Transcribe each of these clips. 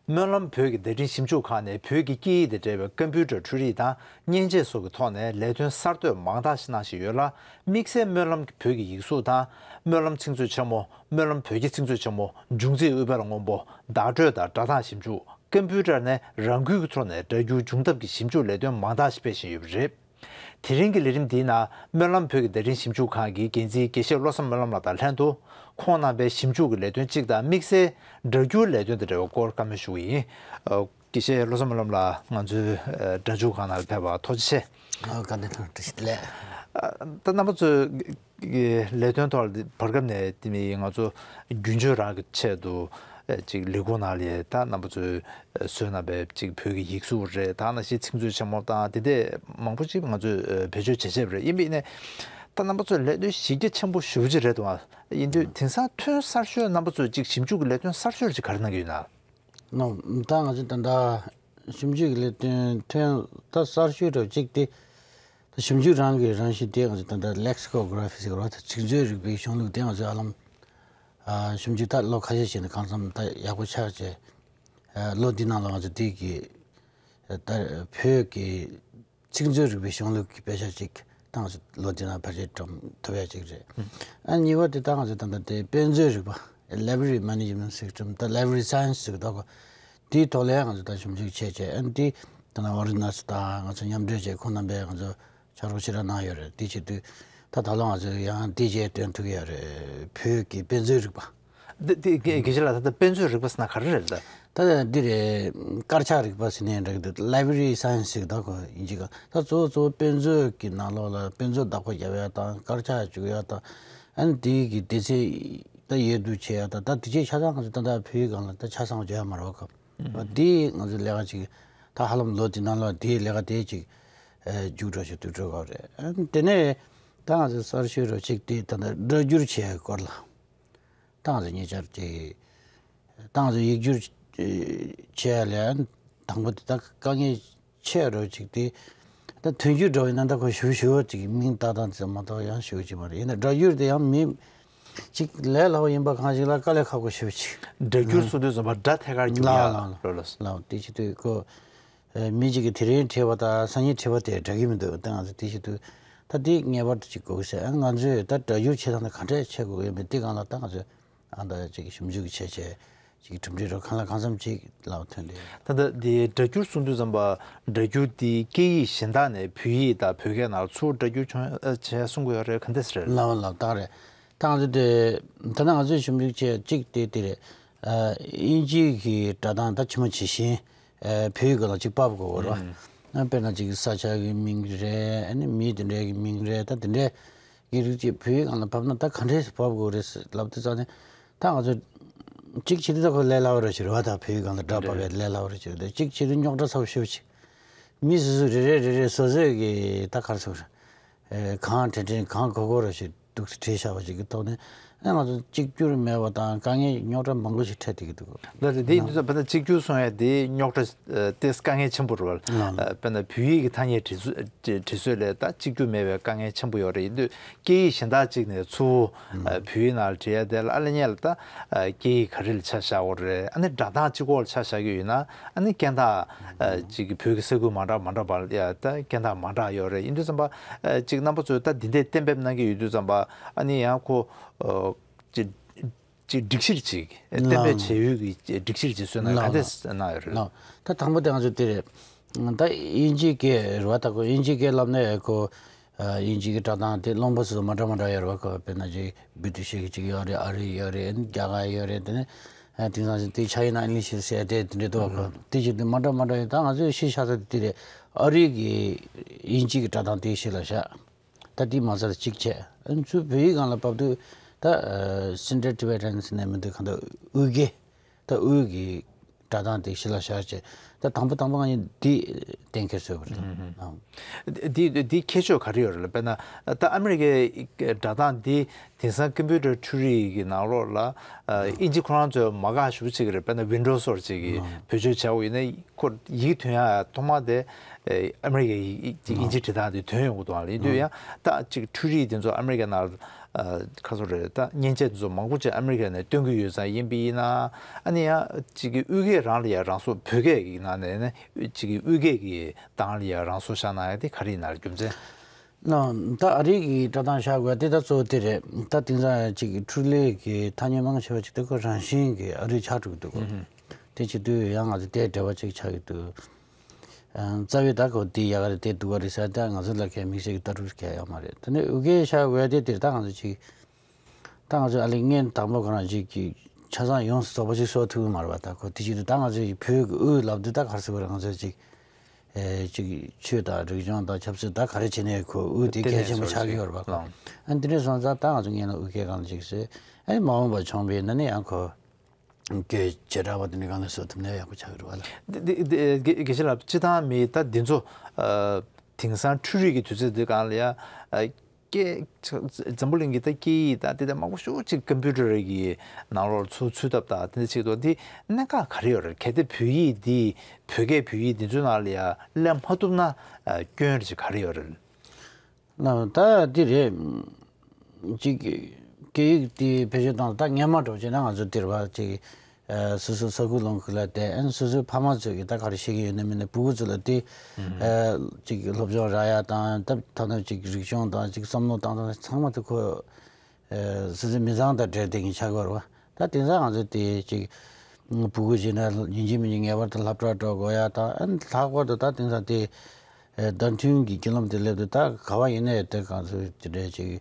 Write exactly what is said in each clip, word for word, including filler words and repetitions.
སྨོན་ལམ་བོད་ཀྱི་བརྡ་འཕྲིན་ཞིབ་འཇུག་ཁང་ནས་བོད་ཀྱི་སྐད་ཡིག་དང་འབྲེལ་བའི་ཀམ་པུ་ཊར་འཕྲུལ་རིག་དང་མཉེན་ཆས་སོགས་ཀྱི་ཐོག་ནས་ལས་དོན་གསར་གཏོད་མང་དག་ཞིག་གནང་བཞིན་ཡོད་ལ། དམིགས་བསལ་སྨོན་ལམ་གྱི་བོད་ཀྱི་ཡིག་གཟུགས་དང་སྨོན་ལམ་ཚིག་མཛོད་ཆེན་མོ། སྨོན་ལམ་བོད་ཀྱི་ཚིག་མཛོད་ཆེན་མོ། འབྱུང་རྩིས་དབུལ་བོར་སྔོན་པོ། བརྡ་སྤྲོད་དང་སྒྲ་གདངས་ཞིབ་འཇུག། ཀམ་པུ་ཊར་ནས་རང་འགུལ་གྱི་ཐོག་ནས་སྒྲ་སྒྱུར་སྦྱོང་ཐབས་ཀྱི་ཞིབ་འཇུག་ལས་དོན་མང་དག་ཞིག་སྤེལ་བཞིན་ཡོད་པ་རེད། དེ་རིང་གི་ལས་རིམ་འདིའི་ནང་སྨོན་ལམ་བོད་ཀྱི་བརྡ་འཕྲིན་ཞིབ་འཇུག་ཁང་གི་འགན་འཛིན་དགེ་བཤེས་བློ་བཟང་སྨོན་ལམ་ལགས་དང་ལྷན་དུ། ཁོང་རྣམ་པས་ཞིབ་འཇུག་གི་ལས་དོན་གཅིག་དང་དམིགས་བསལ་སྒྲ་སྒྱུར་ལས་དོན་དང་འབྲེལ་བའི་སྐོར་བཀའ་མོལ་ཞུ་གི་ཡིན། ཨ། དགེ་བཤེས་བློ་བཟང་སྨོན་ལམ་ལགས། ང་ཚོའི་ཨ་སྒྲ་འཇུག་ཁང་ནང་ལ་ཕེབས་པར་ཐུགས་རྗེ་ཆེ། ཨ། བཀའ་དྲིན་ཆེ། བཀྲ་ཤིས་བདེ་ལེགས། ཨ། ད་རྣམ་པ་ཚོའི་ལས་དོན་ཐོག་ལ་བར་སྐབས་ནས་དེ་མིན་ང་ཚོ་རྒྱུན་སྤྱོད་རང་གི་ཆེད་དུ་ཨ་ཅིག་ལས་ཁུངས་ནང་ལ་ད་རྣམ་པ་ཚོས་བཟོས་གནང་བའི་ཅིག་བོད་ཀྱི་ཡིག་གཟུགས་རེད། ད་ནང་བཞིན་ཚིག་མཛོད་ཆེན་མོ་དང་དེ་འདྲ་མང་པོ་ཅིག་ང་ཚོས་ཨ་བེད་སྤྱོད་བྱེད་བྱེད་པ་རེད། ཡིན་པ་ཡིན་ནའི་ད་རྣམ་པ་ཚོས་ལས་དོན་གཞི་རྒྱ་ཆེན་པོ་ཞེ་པོ་ཅིག་རེད་འདུག་ཨ། ཡིན་དུས་དེང་སང་ཐོན་གསར་ཤོས་རྣམ་པ་ཚོས་ཅིག་ཞིབ་འཇུག་གི་ལས་དོན་གསར་ཤོས་ཅིག་ག་རེ་གནང་གི་ཡོད་ན། ནོ། ད་ང་ཚོ་ད་ལྟ་ཞིབ་འཇུག་གི་ལས་དོན་ཐོན་ད་གསར་ཤོས་འདྲ་བོ་གཅིག་དེ། ད་ཞིབ་འཇུག་རང་གི་རང་བཞིན་དེ་ང་ཚོ་ད་ལྟ་ལེག་སི་ཀོ་གྷ་ར་ཕི་ཟེར་བ་ད་ཚིག་མཛོད་རིག་པའི་གཞུང་ལུགས་དེ་ང་ཚོ་ཧ་ལམ་ཨ་ཞིབ་འཇུག་ད་ལོ་ཁ་ཤས་ཤིག་ནས་གང་འཚམ་ད་ཡག་པོ་ཆགས་བྱས། ཨ་ལོ་འདི་ནང་ལ་ང་ཚོ་དེ་གི་ད་བོད་ཀྱི་ཚིག་མཛོད་རིག་པའི་གཞུང་ལུགས་ཀྱི་དཔེ་ཆ་ཅིག་ད་ང་ཚོ་ལོ་འདི་ནང་ཕལ་ཆེར་བཀྲམ་ཐུབ་ཡ་ཅིག་རེད། ཨ་གཉིས་པ་དེ་ད་ང་ཚོ་ད་ལྟ་དེ་དཔེ་མཛོད་རིག་པ། Library Management System ད་Library Science ཟེར་གི་འདུག་གོ། དེའི་ཐོག་ལ་ཡང་ང་ཚོ་ད་ཞིབ་འཇུག་བྱས་བྱས། ཨ་ནི་དེ་ད་ནང་ཨོ་རི་ནས་ད་ང་ཚོ་མཉམ་འབྲེལ་བྱས་ཁོང་རྣམ་པས་ང་ཚོ་ཕྱག་རོགས་ཞེ་དྲག་གནང་ཡོད་རེད། དེ་བྱེད་དུས་ད་ད་ལོ་ང་ཚོ་ཡང་དེ་བྱས་སྟོན་ཐུབ་ཀྱི་ཡོད་རེད། བོད་ཀྱི་དཔེ་མཛོད་རིག་པ། འདི་འདི་དགེ་དགེ་བཤེས་ལགས། ད་ལྟ་དཔེ་མཛོད་རིག་པ་ཟེར་ན་ག་རེ་རེད་ད། ད་འདི་རེད། དཀར་ཆག་རིག་པ་ཟེར་ནའི་འདྲ་གི་འདུག Library Science ཟེར་གི་འདུག་གོ་དབྱིན་ཇི་ག་ད་གཙོ་བོ་གཙོ་བོ་དཔེ་མཛོད་ཀྱི་ནང་ལོགས་ལ་དཔེ་མཛོད་བདག་པོ་རྒྱབ་ཡ་དང་དཀར་ཆག་བཅུག་ཡ་དང་། ཨ་ནི་དེའི་གི་སྡེ་ཚན་ད་ཡོད་དུ་བྱེད་ཡ་དང་། ད་དེ་ཆེད་ཆ་ཚང་ང་ཚོ་ད་ལྟ་བོད་ཡིག་སྒང་ལ་ད་ཆ་ཚང་བརྗོད་ཡ་མ་རེད་གོ། ཨ་དེ་ང་ཚོ་ལས་ཀ་ཅིག་ད་ཧ་ལམ་ལོ་དེ་ནང་ལོགས་དེའི་ལས་ཀ་དེ་ཅིག་ཨ་མཇུག་སྒྲིལ་ཞིག་ཏུ་འགྲོ་གི་རེད། ཨ་ནི་དེ་ནས་ད་ང་ཚོ་གསར་ཤོས་རོ་ཅིག་དེ་ད་ལྟ་སྒྲ་སྒྱུར་བྱེད་ཡ་སྐོར་ལ། ཏང་ཟེར་ཉེ་ཆར་གྱི་ཏང་ཟེར་ཡིག་སྒྱུར་བྱས་ལས་དང་པོ་དེ་དག་དཀའ་ངལ་ཆེ་རུ་ཅིག་དེ་ད་ཐོན་རྒྱུ་འདྲ་བའི་ན་ད་ཁོ་ཞུ་ཞུ་ཅིག་མིང་ཏག་ཏག་ཙམ་མ་གཏོགས་ཡང་ཞུ་ཅིག་མ་རེད། ཡིན་ན་སྒྲ་སྒྱུར་དེ་ཡང་མི་ཅིག་ལས་སླ་བོ་ཡིན་པ་གང་ཞིག་ལ་དཀའ་ལས་ཁག་པོ་ཞུ་ཅིག་སྒྲ་སྒྱུར་གསུང་དུས་ཙམ་པ་སྒྲ་ཐད་ཀར་སྒྱུར་ལ་ཡ་ལ་ལ་ལ་དེ་བྱེད་དུས་ཁོ། མི་གཅིག་གིས་དེ་རིང་བྲིས་པ་དང་སང་ཉིན་བྲིས་པ་དེ་འདྲ་གི་མི་འདུག་ད་ང་ཚོ་དེ་བྱེད་དུས་ད་དེ་ངེས་པར་དུ་ཅིག་དགོས་ཟེར། ང་ཚོས་ད་སྒྲ་སྒྱུར་བྱེད་སྟངས་དེ་ག་འདྲས་བྱེད་དགོས་ཡོད་མེད་དེ་སྒང་ལ་ད་ང་ཚོས་ཨ་ད་ཅིག་ཞིབ་འཇུག་བྱས་བྱས་ཅིག་གྲུབ་འབྲས་རོ་གང་ལ་གང་འཚམ་ཅིག་ལབ་ཐོན་ཏེ། ད་ལྟ་དེ་སྒྲ་སྒྱུར་གསུང་དུས་ཙམ་པ་སྒྲ་སྒྱུར་དེ་སྐད་ཡིག་གཞན་དག་ནས་བོད་ཡིག་དང་བོད་སྐད་ནང་ཚུར་སྒྲ་སྒྱུར་བྱུང་ཨ་བྱས་གསུང་དགོས་ཡོད་རེད། ག་འདྲས་རེད། ལབ་ལབ་ད་རེད། ད་ང་ཚོ་དེ་ད་ནང་ང་ཚོས་ཞིབ་འཇུག་བྱས་གཅིག་དེ་དེ་རེད། ཨ་དབྱིན་ཇིའི་གི་སྒྲ་གདངས་ད་ཇི་མ་ཇི་བཞིན་ཨ་བོད་ཡིག་སྒང་ལ་ཅིག་ཕབ་དགོས་རེད་བ། ཨ་དཔེར་ན་ཅིག་ས་ཆ་གི་མིང་རེད། ཨ་ནི་མི་དེ་འདྲའི་གི་མིང་རེད། ད་དེ་འདྲའི་གི་རིགས་ཅིག་བོད་ཡིག་སྒང་ལ་ཕབ་ན་ད་ག་འདྲས་ཕབ་དགོས་རེད་ལབ་དུས་ཙང་ནས་ད་ང་ཚོ་གཅིག་བྱེད་དུས་ད་ཁོ་ལས་སླ་བ་རེད་ཟེར་བ། ད་བོད་ཡིག་སྒང་ལ་སྒྲ་ཕབ་པའི་ལས་སླ་བ་རེད་ཟེར་བ། ད་གཅིག་བྱེད་དུས་རྙོག་དྲ་ཚ་པོ་ཞེ་པོ་ཅིག་མི་སོ་སོ་རེ་རེ་རེ་རེ་སོ་སོས་གི་ད་ག་རེ་ཟེར། ཨེ་གང་དྲན་དྲན་གང་གོ་གོ་ར་ཞིག་འདུག་སེ་བྲིས་བཞག་པ་ཞིག་གི་ཐོག་ནས། ཨེ་ང་ཚོ་གཅིག་གྱུར་མེད་པ་དང་དཀའ་ངལ་རྙོག་དྲ་མང་པོ་ཞིག་འཕྲད་བསྡད་ཀྱི་འདུག་ལགས་རེད། དེ་ཡིན་དུས་ཙམ་དཔེར་ན་གཅིག་གྱུར་སོང་ཡ་དེ་རྙོག་དྲ་ཨེ་ཏོག་ཙམ་དཀའ་ངལ་ཆེན་པོ་རེད་བ། ལགས། ཨེ་དཔེར་ན་བོད་ཡིག་གི་ཐ་སྙད་འབྲི་ཚུལ་འབྲི་འབྲི་སྲོལ་ལ་ད་གཅིག་གྱུར་མེད་པའི་དཀའ་ངལ་ཆེན་པོ་ཡོད་རེད། ཡིན་དུས་སྐད་ཡིག་གཞན་དག་ཅིག་ནས་ཚུར་ཨ་བོད་ཡིག་ནང་ལ་བྲིས་ཡ་དེ་ལ་ཨ་ལེ་ཉེ་ལ་ད་ཨ་སྐད་ཡིག་ག་རེ་ལ་ཆ་བཞག་དགོས་རེད། ཨ་ནི་སྒྲ་གདངས་གཅིག་པོ་ལ་ཆ་བཞག་གི་ཡོད་ན། ཨ་ནི་རྐྱེན་དག་ཨ་ཅིག་གི་བོད་ཀྱི་ས་ཁུལ་མ་འདྲ་མ་འདྲ་བ་ལ་ཡ་ད་རྐྱེན་དག་མ་འདྲ་ཡོད་རེད། ཡིན་དུས་ཙམ་པ་ཨ་ཅིག་རྣམ་པ་ཚོས་ད་འདི་འདྲའི་གཏན་འབེབས་གནང་གི་ཡོད་དུས་ཙམ་པ། ཨ་ནི་ཡང་ཁོ་ཨ་ཅིག་ཅིག་སྒྲིག་གཞིར་ཅིག་གཏན་འབེབས་བྱེད་ཡུལ་གྱི་སྒྲིག་གཞིར་ཅིག་བཟོས་ན་ག་འདྲས་གནང་ཡོད་རེད། ལགས། ད་དང་པོ་དེ་ང་ཚོ་དེ་རེད། ད་དབྱིན་ཇིའི་སྐད་རེད་བ། ད་ཁོ་དབྱིན་ཇིའི་སྐད་ལབ་ན་ཁོ། ཨ་དབྱིན་ཇི་གི་སྒྲ་གདངས་དེ་རླུང་བུ་སོ་སོ་མ་འདྲ་མ་འདྲ་ཡོད་རེད་བ། ཁོ་དཔེར་ན་ཅིག་བི་ཏུ་ཤི་གི་ཅིག་ཡོད་རེད། ཨ་རི་ཡོད་རེད། རྒྱ་གར་ཡོད་རེད། དེ་ནས་ཨ་དེང་སང་དེ་ཆ་ཡིན་ན་ཨིང་ལིཤ་ཟེར་དེ་དེ་འདྲ་འདུག་བ། ཁོ་དེ་ཅིག་དེ་མ་འདྲ་མ་འདྲ་ཡོད། ད་ང་ཚོས་གཞི་བཞག་ས་དེ་དེ་རེད། ཨ་རི་གི་དབྱིན་ཇི་གི་སྒྲ་གདངས་དེ་གཞི་ལ་བཞག་ད་དེ་མ་ཚར་གཅིག་བྱས། ཨ་ཚུར་བོད་ཡིག་སྒང་ལ་ཕབ་དུས་ད་ཨ་Sino-Tibetan ཟེར་ནས་མི་འདུག་གང་ལྟར་དབུས་སྐད། ད་དབུས་ཀྱི་སྒྲ་གདངས་དེ་གཞི་ལ་བཞག་བྱས། ད་དང་པོ་དང་པོ་ང་གཉིས་འདི་གཏན་འཁེལ་བཟོས་པ་རེད། ཨང་། འདི་འདི་ཁྱད་ཆོས་ག་རེ་ཡོད་རེད་ལ། དཔེར་ན་ད་ཨ་མི་རི་ཀའི་སྒྲ་གདངས་འདི་དེང་སང་ཀམ་པུ་ཊར་འཕྲུལ་རིག་གི་ནང་ལོགས་ལ་ཨ་ཨིན་ཇི་ཁོ་རང་ཚོའི་མ་འགག་ཞེ་པོ་ཅིག་རེད། དཔེར་ན་ཝིན་ཌོ་སི་སོགས་ཅིག་གིས་ཨང་བེད་སྤྱོད་བྱས་པ་ཡིན་ན་ཁོ་ཡིག་ཐོན་ཡག་ཐོག་མ་དེ་ཨ་མི་རི་ཀའི་ཡིག་ཅིག་ཨིན་ཇི་བྲིས་སྟངས་དེ་ཐོན་ཡོང་གི་འདུག་ཨང་། ཡིན་དུས་ཡང་ད་ཅིག་འཕྲུལ་རིག་དེ་ཚོ་ཨ་མི་རི་ཀའི་ནང་ཨ་ཁ་སོ་རེད། ད་མཉེན་ཆས་དེ་ཚོ་མང་པོ་ཅིག་ཨ་མི་རི་ཀ་ནས་སྟོན་གྱི་ཡོད་ཙང་ཡིན་པ་ཡིན་ན། ཨ་ནི་ཡང་ཅིག་གི་དབུས་སྐད་རང་ལ་ཡང་རང་སོར་བོད་སྐད་ཀྱི་ནང་ནས་ནི་ཅིག་གི་དབུས་སྐད་ཀྱི་གདངས་ལ་ཡང་རང་སོར་བཞག་གནང་ཡ་དེ་ག་རེ་ཡིན་ན་རྒྱུ་མཚན། ན་ད་ཨ་རི་གི་སྒྲ་གདངས་བཞག་དགོས་དེ་ད་གཙོ་བོ་དེ་རེད། ད་དེང་སང་ཅིག་གི་འཕྲུལ་ལས་ཀྱི་ཐ་སྙད་མང་ཆེ་བ་ཅིག་དེ་ཁོ་རང་བཞིན་གྱི་ཨ་རི་ཆགས་འགྲོ་གི་འདུག་གོ། དེ་བྱེད་དུས་ཡང་ང་ཚོ་དེ་འབྲེལ་བ་ཅིག་ཆགས་ཀྱི་འདུག་ཨ། རྩ་བའི་ད་གོ་དེ་ཡག་ག་རེད། དེ་སྡུག་ག་རེད་ཟེར་ད་ང་ཚོ་ལ་ཁའི་དམིགས་བསལ་གྱི་ལྟ་གྲུབ་ཀྱི་ཡོད་མ་རེད། ད་ནི་དབུས་སྐད་ཤ་བས་དེ་དེར་ད་ང་ཚོ་ཅིག་ད་ང་ཚོ་ཨ་ལི་སྔོན་དང་པོ་ཁོ་རང་ཅིག་གི་ཆ་ཚང་ཡོངས་སུ་རྫོགས་པ་ཅིག་གསོག་ཐུབ་ཀྱི་མ་རེད་པ། ད་ཁོ་དེ་ཅིག་ཏུ་ད་ང་ཚོ་ཡི་བོད་ཀྱི་དབུས་ལབ་དུས་ད་ག་རེ་ཟེར་དགོས་རེད། ང་ཚོ་ཅིག་ཨེ་ཅིག་ཆོས་དང་རིག་གཞུང་དང་ཆབ་སྲིད་ད་ག་རེ་བྱེད་ནས་ཁོ་དབུས་དེ་གལ་ཆེན་པོ་ཆགས་ཀྱི་ཡོད་རེད་པ། ཁོ་ཨ་འདི་འདྲའི་སོང་ཙང་ད་ང་ཚོ་སྔོན་ལ་དབུས་སྐད་སྒང་ལ་ཅིག་བཟོས། ཨེ་མ་འོངས་པ་བྱུང་བའི་ན་ནི་ཡང་ཁོ། གི་བྱེ་བྲག་པ་དེ་འདྲ་གང་ལ་བཟོ་ཐུབ་ན་ཡག་པོ་ཆགས་ཀྱི་རེད་པ་ལ། འདི་འདི་འདི་དགེ་དགེ་བཤེས་ལགས། སྤྱིར་བཏང་མི་ད་འདི་ཚོ་ཨ་དེང་སང་འཕྲུལ་རིག་གི་དུས་ཚོད་འདི་སྒང་ལ་ཡ་ཨ་སྐད་འཛམ་བུ་གླིང་གི་ད་སྐད་ཡིག་ད་དེ་ད་མང་པོ་ཞེ་པོ་ཅིག་ཀམ་པུ་ཊར་གི་ནང་ལོགས་ཚུར་ཚུད་ཐབས་ད་དེ་འདྲ་བྱེད་དུས་འདི་གནད་འགག་ག་རེ་ཡོད་རེད། གལ་ཏེ་བོད་ཡིག་འདི་བོད་སྐད་བོད་ཡིག་འདི་ཚོའི་ནང་ལ་ཡ་སླེབས་མ་ཐུབ་ན་ཨ་སྐྱོན་རེ་ཅིག་ག་རེ་ཡོད་རེད། ལགས། ད་འདི་རེད། ཅིག་སྐད་ཡིག་དེ་བེད་སྤྱོད་བཏང་ད་སྔོན་མ་འགྲོ་བྱས་ན་ང་ཚོ་འདིར་བ་ཅིག་ཨ་སོ་སོ་ས་ཁུལ་ལུང་ཁུལ་ལ་བསྡད། ཨ་ནི་སོ་སོའི་ཕ་མ་ཚོས་ཀྱི་ད་ག་རེ་ཤེས་ཀྱི་ཡོད་ན་མིན་ན་ཕྲུ་གུ་ཚོ་ལ་དེ་ཨ་ཅིག་སློབ་སྦྱོང་རག་ཡ་དང་ད་ད་ནི་ཅིག་རིག་གཞུང་དང་ཅིག་བསམ་བློ་བཏང་སྟངས་ཚང་མ་དེ་ཁོ། སོ་སོའི་མི་ཚང་དང་འབྲེལ་བསྡད་མཁན་ཆགས་ཀྱི་ཡོད་རེད་པ། ད་དེང་སང་ང་ཚོ་དེ་ཅིག་ཕྲུ་གུ་བྱས་ན་ཡིན་གཅིག་མིན་གཅིག་ངེས་པར་དུ་སློབ་གྲྭར་འགྲོ་དགོས་ཡ་དང་། ཨ་ནི་ལྷག་པར་དུ་ད་དེང་སང་དེ་བརྡ་འཕྲིན་གྱི་བརྒྱུད་ལམ་དེ་སླེབས་དུས་ད་ག་བ་ཡིན་ནའི་དེ་གང་ཚོད་དེ་འདྲའི་ཅིག་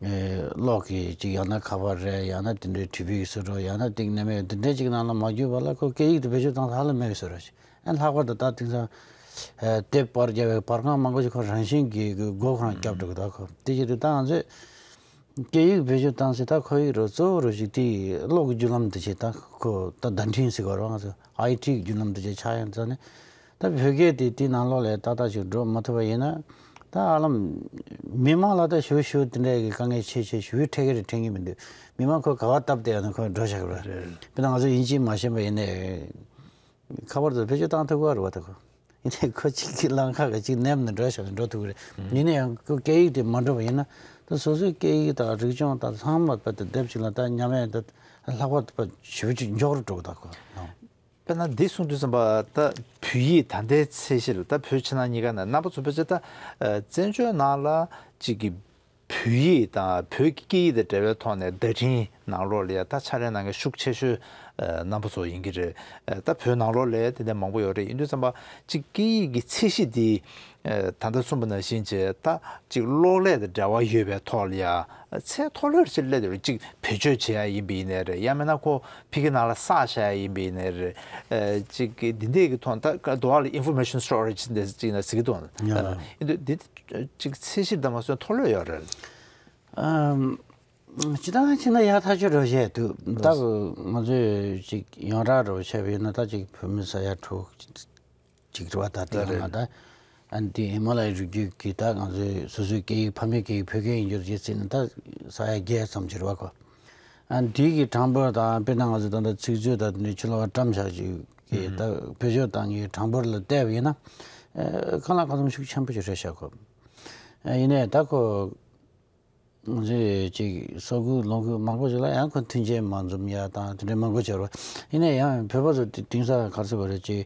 གློག་གི་ཅིག་ཡང་ན་ཁ་པར་རེད། ཡང་ན་དེ་འདྲའི་བྲིས་པའི་བཟོ་གྲྭ། ཡང་ན་ཏིག་ནེ་མེད་དེ་འདྲའི་ཅིག་ནང་ལ་མ་བརྒྱུད་པ་ལ་ཁོ་སྐད་ཡིག་དེ་བེད་སྤྱོད་བཏང་ས་ཧ་ལམ་མེད་པའི་བཟོ་འདྲ་ཞིག་ཨ་ནི་ལྷག་པར་དུ་ད་དེང་སང་དེབ་པར་རྒྱག་པའི་པར་ཁང་མང་པོ་ཞིག་ཁོ་རང་བཞིན་གྱིས་སྒོ་ཁོ་རང་བརྒྱབ་འགྲོ་གི་འདུག་ཁོ་དེ་བྱེད་དུས་ད་ང་ཚོས་སྐད་ཡིག་བེད་སྤྱོད་བཏང་ཚེ་ད་ཁོ་ཡིག་རུ་གཙོ་བོ་རུ་ཞིག་དེ་གློག་གི་བརྒྱུད་ལམ་དུ་བྱེད། ད་ཁོ་ད་བརྡ་འཕྲིན་ཟེར་གི་རེད་པ། ང་ཚོ་ཨའི་ཊི་གི་བརྒྱུད་ལམ་དུ་བྱེད་ཆགས་ཡོང་ཙང་ནས། ད་བོད་སྐད་དེ་དེའི་ནང་ལོགས་ལ་ཏག་ཏག་ཅིག་འགྲོ་མ་ཐུབ་པ་ཡིན་ན། ད་ཧ་ལམ་མི་མང་ལ་ད་ཞུ་ཞུ་དེ་འདྲའི་གི་དཀའ་ངལ་ཆེ་ཆེ་ཞུ་འཕྲད་ཀྱི་རེད་དྲན་གྱི་མི་འདུག་མི་མང་ཁོ་ག་བ་སྟབས་བདེ་ཡོད་ན་ཁོ་འགྲོ་བཞག་གི་རེད། དཔེར་ན་ང་ཚོ་དབྱིན་ཇི་མ་ཤེས་པ་ཡིན་ནའི། ཁ་པར་དུ་བེད་སྤྱོད་བཏང་ཐུབ་ཀྱི་རེད་པ། ད་ཁོ་ཡིན་ནའི་ཁོ་གཅིག་གིས་ལམ་ཁ་ག་གཅིག་ནེམ་ནས་འགྲོ་བཞག་ནས་འགྲོ་ཐུབ་ཀྱི་རེད། ཡིན་ནའི་ཡང་ཁོ་སྐད་ཡིག་དེ་མ་འགྲོ་བ་ཡིན་ན། ད་སོ་སོའི་སྐད་ཡིག་དང་རིག་གཞུང་དང་ཚང་མ་བར་དུ་སྡེབ་གཅིག་ལ་ད་མཉམ་ཡང་ད་ལྷག་པར་དུ་ཞེ་པོ་ཅིག་མགྱོགས་རུ་འགྲོ་གི་ད་ཁོ། དཔེར་ན་འདི་གསུངས་དུས་ཙམ་པ་ད་བོད་ཡིག་ད་ལྟའི་ཚད་གཞི་ལ་ད་བོད་ཕྱི་ནང་གཉིས་ཀ་ནས་རྣམ་པ་ཚོ་ཕལ་ཆེར་ད་བཙན་བྱོལ་ནང་ལ་གཅིག་གི་བོད་ཡིག་དང་བོད་ཀྱི་སྐད་ཡིག་དང་འབྲེལ་བའི་ཐོག་ནས་བརྡ་འཕྲིན་ནང་ལོགས་ལ་ཡ་ད་ཕྱག་ལས་གནང་མཁན་ཤུགས་ཆེ་ཤོས་རྣམ་པ་ཚོ་ཡིན་གྱི་རེད། ད་བོད་ནང་ལོགས་ལ་དེ་འདྲ་མང་པོ་ཡོད་རེད། ཡིན་དུས་ཙམ་པ་གཅིག་སྐད་ཡིག་གི་ཚད་གཞི་འདི་ད་ལྟ་གསུངས་པ་ནང་བཞིན་བྱས་ད་གཅིག་གློག་ཀླད་དང་འབྲེལ་བ་ཡོད་པའི་ཐོག་ལ་ཡ་ཚད་མཐོ་ལོས་ཅིག་སླེབས་ཡོད་རེད། གཅིག་བེད་སྤྱོད་བྱེད་ཡ་ཡིན་པ་ཡིན་ནའི་རེད། ཡང་མིན་ན་ཁོ་ཕ་གི་ནང་ལ་བསགས་བཞག་ཡ་ཡིན་པ་ཡིན་ནའི་རེད། ཨ་གཅིག་གི་འདི་འདྲས་ཀྱི་ཐོག་ད་འདུག་བ་ལ་information storage འདི་ཅིག་ན་ཟེར་གྱི་འདུག་ཡ། ཨ་ཡིན་དུས་འདི་གཅིག་ཚད་གཞི་འདྲ་མ་སོན་མཐོ་ལོས་ཡོད་རེད། ཨམ། སྤྱིར་བཏང་ཕྱིན་ན་ཡག་ཐག་ཆོད་འགྲོ་བཤད་འདུག་ད་ང་ཚོས་ཅིག་ཡོངས་གྲགས་འགྲོ་བཤད་པ་ཡིན་ན་ད་ཅིག་བོད་མི་ས་ཡ་དྲུག་ཅིག་རེད་བ། ད་དེ་ཡང་ན་ད་ཨ་ནི་དེ་ཧི་མ་ལ་ཡའི་རི་རྒྱུད་ཀྱི་ད་ང་ཚོའི་སོ་སོའི་སྐད་ཡིག་ཕ་མེས་སྐད་ཡིག་བོད་སྐད་ཡིན་རྒྱུ་རེད་ཟེར་ན་ད་ས་ཡ་བརྒྱད་ཙམ་ཅིག་རེད་བ་ཁོ། ཨ་ནི་དེ་གི་གྲངས་འབོར་དང་དཔེར་ན་ང་ཚོ་ད་ལྟ་ཚིག་མཛོད་ད་དེ་འདྲའི་ཕྱི་ལོགས་ལ་བཀྲམ་བཞག་ཅིག་གི་ད་བེད་སྤྱོད་བཏང་གི་གྲངས་འབོར་ལ་བལྟས་པ་ཡིན་ན་ཨ་གང་ལ་གང་འཚམ་ཤུགས་ཆེན་པོ་ཞིག་རེད་ཤག་ཁོ། ཨ་ཡིན་ནའི་ད་ཁོ། ང་ཚོས་ཅིག་ས་ཁུལ་ལུང་ཁུལ་མང་པོ་ཞིག་ལ་ཡང་ཁོ་མཐུན་རྐྱེན་མ་འཛོམས་ཡ་དང་དེ་འདྲའི་མང་པོ་བྱས་རེད། ཡིན་ན་ཡང་བོད་པ་ཚོ་དེ་དེང་སང་ག་རེ་ཟེར་དགོས་རེད། ཅིག་